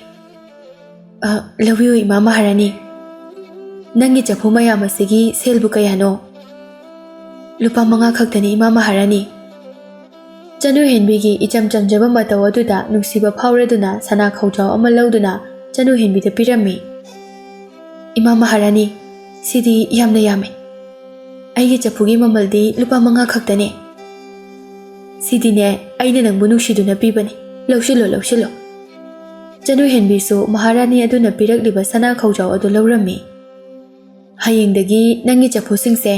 "ꯑ, ꯂꯧꯕꯤꯌꯨ ꯏꯃꯥ ꯃꯍꯥꯔꯥꯅꯤ꯫ ꯅꯪꯒꯤ ꯆꯐꯨ ꯃꯌꯥꯝ ꯑꯁꯤꯒꯤ ꯁꯦꯜꯕꯨ ꯀꯌꯥꯅꯣ?" "ꯂꯨꯄꯥ ꯃꯉꯥ ꯈꯛꯇꯅꯤ ꯏꯃꯥ ꯃꯍꯥꯔꯥꯅꯤ꯫" ꯆꯅꯨ ꯍꯦꯟꯕꯤꯒꯤ ꯏꯆꯝ ꯆꯝꯖꯕ ꯃꯇꯧ ꯑꯗꯨꯗ ꯅꯨꯡꯁꯤꯕ ꯐꯥꯎꯔꯗꯨꯅ ꯁꯅꯥ ꯈꯧꯖꯥꯎ ꯑꯃ ꯂꯧꯗꯨꯅ ꯆꯅꯨ ꯍꯦꯟꯕꯤꯗ ꯄꯤꯔꯝꯃꯤ꯫ "ꯏꯃꯥ ꯃꯍꯥꯔꯥꯅꯤ, ꯁꯤꯗꯤ ꯌꯥꯝꯅ ꯌꯥꯝꯃꯤ꯫ ꯑꯩꯒꯤ ꯆꯐꯨꯒꯤ ꯃꯃꯜꯗꯤ ꯂꯨꯄꯥ ꯃꯉꯥ ꯈꯛꯇꯅꯦ꯫ ꯁꯤꯗꯤꯅꯦ, ꯑꯩꯅ ꯅꯪꯕꯨ ꯅꯨꯡꯁꯤꯗꯨꯅ ꯄꯤꯕꯅꯤ꯫ ꯂꯧꯁꯤꯜꯂꯣ, ꯂꯧꯁꯤꯜꯂꯣ꯫" ꯆꯅꯨ ꯍꯦꯟꯕꯤꯁꯨ ꯃꯍꯥꯔꯥꯅꯤ ꯑꯗꯨꯅ ꯄꯤꯔꯛꯂꯤꯕ ꯁꯅꯥ ꯈꯧꯖꯥꯎ ꯑꯗꯨ ꯂꯧꯔꯝꯃꯤ꯫ "ꯍꯌꯦꯡꯗꯒꯤ ꯅꯪꯒꯤ ꯆꯐꯨꯁꯤꯡꯁꯦ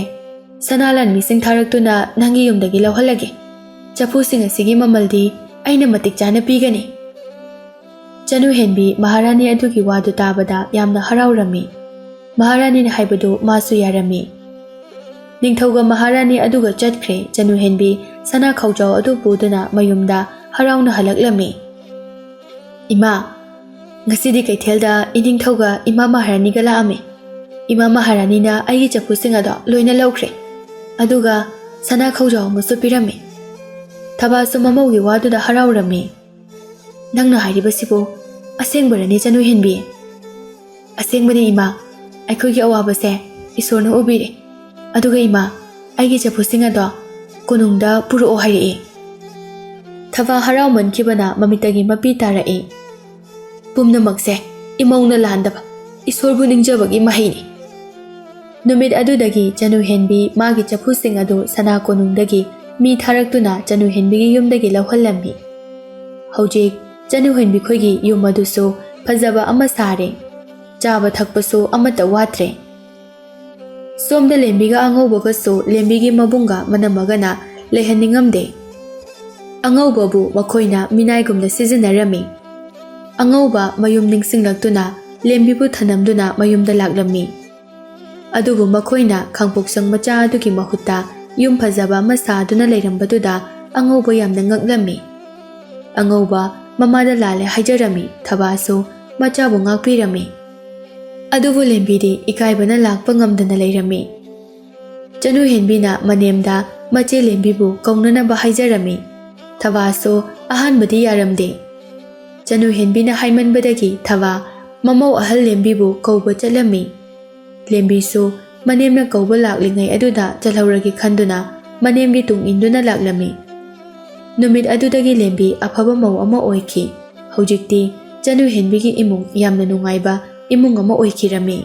ꯁꯅꯥ ꯂꯥꯟꯃꯤꯁꯤꯡ ꯊꯥꯔꯛꯇꯨꯅ ꯅꯪꯒꯤ ꯌꯨꯝꯗꯒꯤ ꯂꯧꯍꯜꯂꯒꯦ꯫ ꯆꯐꯨꯁꯤꯡ ꯑꯁꯤꯒꯤ ꯃꯃꯜꯗꯤ ꯑꯩꯅ ꯃꯇꯤꯛ ꯆꯥꯅ ꯄꯤꯒꯅꯤ꯫" ꯆꯅꯨ ꯍꯦꯟꯕꯤ ꯃꯍꯥꯔꯥꯅꯤ ꯑꯗꯨꯒꯤ ꯋꯥꯗꯨ ꯇꯥꯕꯗ ꯌꯥꯝꯅ ꯍꯔꯥꯎꯔꯝꯃꯤ꯫ ꯃꯍꯥꯔꯥꯅꯤꯅ ꯍꯥꯏꯕꯗꯨ ꯃꯥꯁꯨ ꯌꯥꯔꯝꯃꯤ꯫ ꯅꯤꯡꯊꯧꯒ ꯃꯍꯥꯔꯥꯅꯤ ꯑꯗꯨꯒ ꯆꯠꯈ꯭ꯔꯦ꯫ ꯆꯅꯨ ꯍꯦꯟꯕꯤ ꯁꯅꯥ ꯈꯧꯖꯥꯎ ꯑꯗꯨ ꯄꯨꯗꯨꯅ ꯃꯌꯨꯝꯗ ꯍꯔꯥꯎꯅ ꯍꯜꯂꯛꯂꯝꯃꯤ꯫ "ꯏꯃꯥ, ꯉꯁꯤꯗꯤ ꯀꯩꯊꯦꯜꯗ ꯏꯅꯤꯡꯊꯧꯒ ꯏꯃꯥ ꯃꯍꯥꯔꯥꯅꯤꯒ ꯂꯥꯛꯑꯝꯃꯤ꯫ ꯏꯃꯥ ꯃꯍꯥꯔꯥꯅꯤꯅ ꯑꯩꯒꯤ ꯆꯐꯨꯁꯤꯡ ꯑꯗꯣ ꯂꯣꯏꯅ ꯂꯧꯈ꯭ꯔꯦ꯫ ꯑꯗꯨꯒ ꯁꯅꯥ ꯈꯧꯖꯥꯎ ꯑꯃꯁꯨ ꯄꯤꯔꯝꯃꯤ꯫" ꯊꯕꯥꯁꯨ ꯃꯃꯧꯒꯤ ꯋꯥꯗꯨꯗ ꯍꯔꯥꯎꯔꯝꯃꯤ꯫ "ꯅꯪꯅ ꯍꯥꯏꯔꯤꯕꯁꯤꯕꯨ ꯑꯁꯦꯡꯕꯔꯅꯦ ꯆꯅꯨ ꯍꯦꯟꯕꯤ?" "ꯑꯁꯦꯡꯕꯅꯦ ꯏꯃꯥ, ꯑꯩꯈꯣꯏꯒꯤ ꯑꯋꯥꯕꯁꯦ ꯏꯁꯣꯔꯅ ꯎꯕꯤꯔꯦ꯫ ꯑꯗꯨꯒ ꯏꯃꯥ, ꯑꯩꯒꯤ ꯆꯐꯨꯁꯤꯡ ꯑꯗꯣ ꯀꯣꯅꯨꯡꯗ ꯄꯨꯔꯛꯑꯣ ꯍꯥꯏꯔꯛꯏ꯫" ꯊꯕꯥ ꯍꯔꯥꯎꯃꯟꯈꯤꯕꯅ ꯃꯃꯤꯠꯇꯒꯤ ꯃꯄꯤ ꯇꯥꯔꯛꯏ꯫ "ꯄꯨꯝꯅꯃꯛꯁꯦ ꯏꯃꯧꯅ ꯂꯥꯟꯗꯕ, ꯏꯁꯣꯔꯕꯨ ꯅꯤꯡꯖꯕꯒꯤ ꯃꯍꯩꯅꯤ꯫" ꯅꯨꯃꯤꯠ ꯑꯗꯨꯗꯒꯤ ꯆꯅꯨ ꯍꯦꯟꯕꯤ ꯃꯥꯒꯤ ꯆꯐꯨꯁꯤꯡ ꯑꯗꯨ ꯁꯅꯥ ꯀꯣꯅꯨꯡꯗꯒꯤ ꯃꯤ ꯊꯥꯔꯛꯇꯨꯅ ꯆꯅꯨ ꯍꯦꯟꯕꯤꯒꯤ ꯌꯨꯝꯗꯒꯤ ꯂꯧꯍꯜꯂꯝꯃꯤ꯫ ꯍꯧꯖꯤꯛ ꯆꯅꯨ ꯍꯦꯟꯕꯤ ꯈꯣꯏꯒꯤ ꯌꯨꯝ ꯑꯗꯨꯁꯨ ꯐꯖꯕ ꯑꯃ ꯁꯥꯔꯦ꯫ ꯆꯥꯕ ꯊꯛꯄꯁꯨ ꯑꯃꯠꯇ ꯋꯥꯠꯇ꯭ꯔꯦ꯫ ꯁꯣꯝꯗ ꯂꯦꯝꯕꯤꯒ ꯑꯉꯧꯕꯒꯁꯨ ꯂꯦꯝꯕꯤꯒꯤ ꯃꯕꯨꯡꯒ ꯃꯅꯝꯃꯒꯅ ꯂꯩꯍꯟꯅꯤꯡꯉꯝꯗꯦ꯫ ꯑꯉꯧꯕꯕꯨ ꯃꯈꯣꯏꯅ ꯃꯤꯅꯥꯏꯒꯨꯝꯅ ꯁꯤꯖꯤꯟꯅꯔꯝꯃꯤ꯫ ꯑꯉꯧꯕ ꯃꯌꯨꯝ ꯅꯤꯡꯁꯤꯡꯂꯛꯇꯨꯅ ꯂꯦꯝꯕꯤꯕꯨ ꯊꯅꯝꯗꯨꯅ ꯃꯌꯨꯝꯗ ꯂꯥꯛꯂꯝꯃꯤ꯫ ꯑꯗꯨꯕꯨ ꯃꯈꯣꯏꯅ ꯈꯥꯡꯄꯣꯛꯁꯪ ꯃꯆꯥ ꯑꯗꯨꯒꯤ ꯃꯍꯨꯠꯇ ꯌꯨꯝ ꯐꯖꯕ ꯑꯃ ꯁꯥꯗꯨꯅ ꯂꯩꯔꯝꯕꯗꯨꯗ ꯑꯉꯧꯕ ꯌꯥꯝꯅ ꯉꯛꯂꯝꯃꯤ꯫ ꯑꯉꯧꯕ ꯃꯃꯥꯗ ꯂꯥꯜꯂꯦ ꯍꯥꯏꯖꯔꯝꯃꯤ꯫ ꯊꯕꯥꯁꯨ ꯃꯆꯥꯕꯨ ꯉꯥꯛꯄꯤꯔꯝꯃꯤ꯫ ꯑꯗꯨꯕꯨ ꯂꯦꯝꯕꯤꯗꯤ ꯏꯀꯥꯏꯕꯅ ꯂꯥꯛꯄ ꯉꯝꯗꯅ ꯂꯩꯔꯝꯃꯤ꯫ ꯆꯅꯨ ꯍꯦꯟꯕꯤꯅ ꯃꯅꯦꯝꯗ ꯃꯆꯦ ꯂꯦꯝꯕꯤꯕꯨ ꯀꯧꯅꯅꯕ ꯍꯥꯏꯖꯔꯝꯃꯤ꯫ ꯊꯕꯥꯁꯨ ꯑꯍꯥꯟꯕꯗꯤ ꯌꯥꯔꯝꯗꯦ꯫ ꯆꯅꯨ ꯍꯦꯟꯕꯤꯅ ꯍꯥꯏꯃꯟꯕꯗꯒꯤ ꯊꯕꯥ ꯃꯃꯧ ꯑꯍꯜ ꯂꯦꯝꯕꯤꯕꯨ ꯀꯧꯕ ꯆꯠꯂꯝꯃꯤ꯫ ꯂꯦꯝꯕꯤꯁꯨ ꯃꯅꯦꯝꯅ ꯀꯧꯕ ꯂꯥꯛꯂꯤꯉꯩ ꯑꯗꯨꯗ ꯆꯠꯍꯧꯔꯒꯦ ꯈꯟꯗꯨꯅ ꯃꯅꯦꯝꯒꯤ ꯇꯨꯡ ꯏꯟꯗꯨꯅ ꯂꯥꯛꯂꯝꯃꯤ꯫ ꯅꯨꯃꯤꯠ ꯑꯗꯨꯗꯒꯤ ꯂꯦꯝꯕꯤ ꯑꯐꯕ ꯃꯧ ꯑꯃ ꯑꯣꯏꯈꯤ꯫ ꯍꯧꯖꯤꯛꯇꯤ ꯆꯅꯨ ꯍꯦꯟꯕꯤꯒꯤ ꯏꯃꯨꯡ ꯌꯥꯝꯅ ꯅꯨꯡꯉꯥꯏꯕ ꯏꯃꯨꯡ ꯑꯃ ꯑꯣꯏꯈꯤꯔꯝꯃꯤ꯫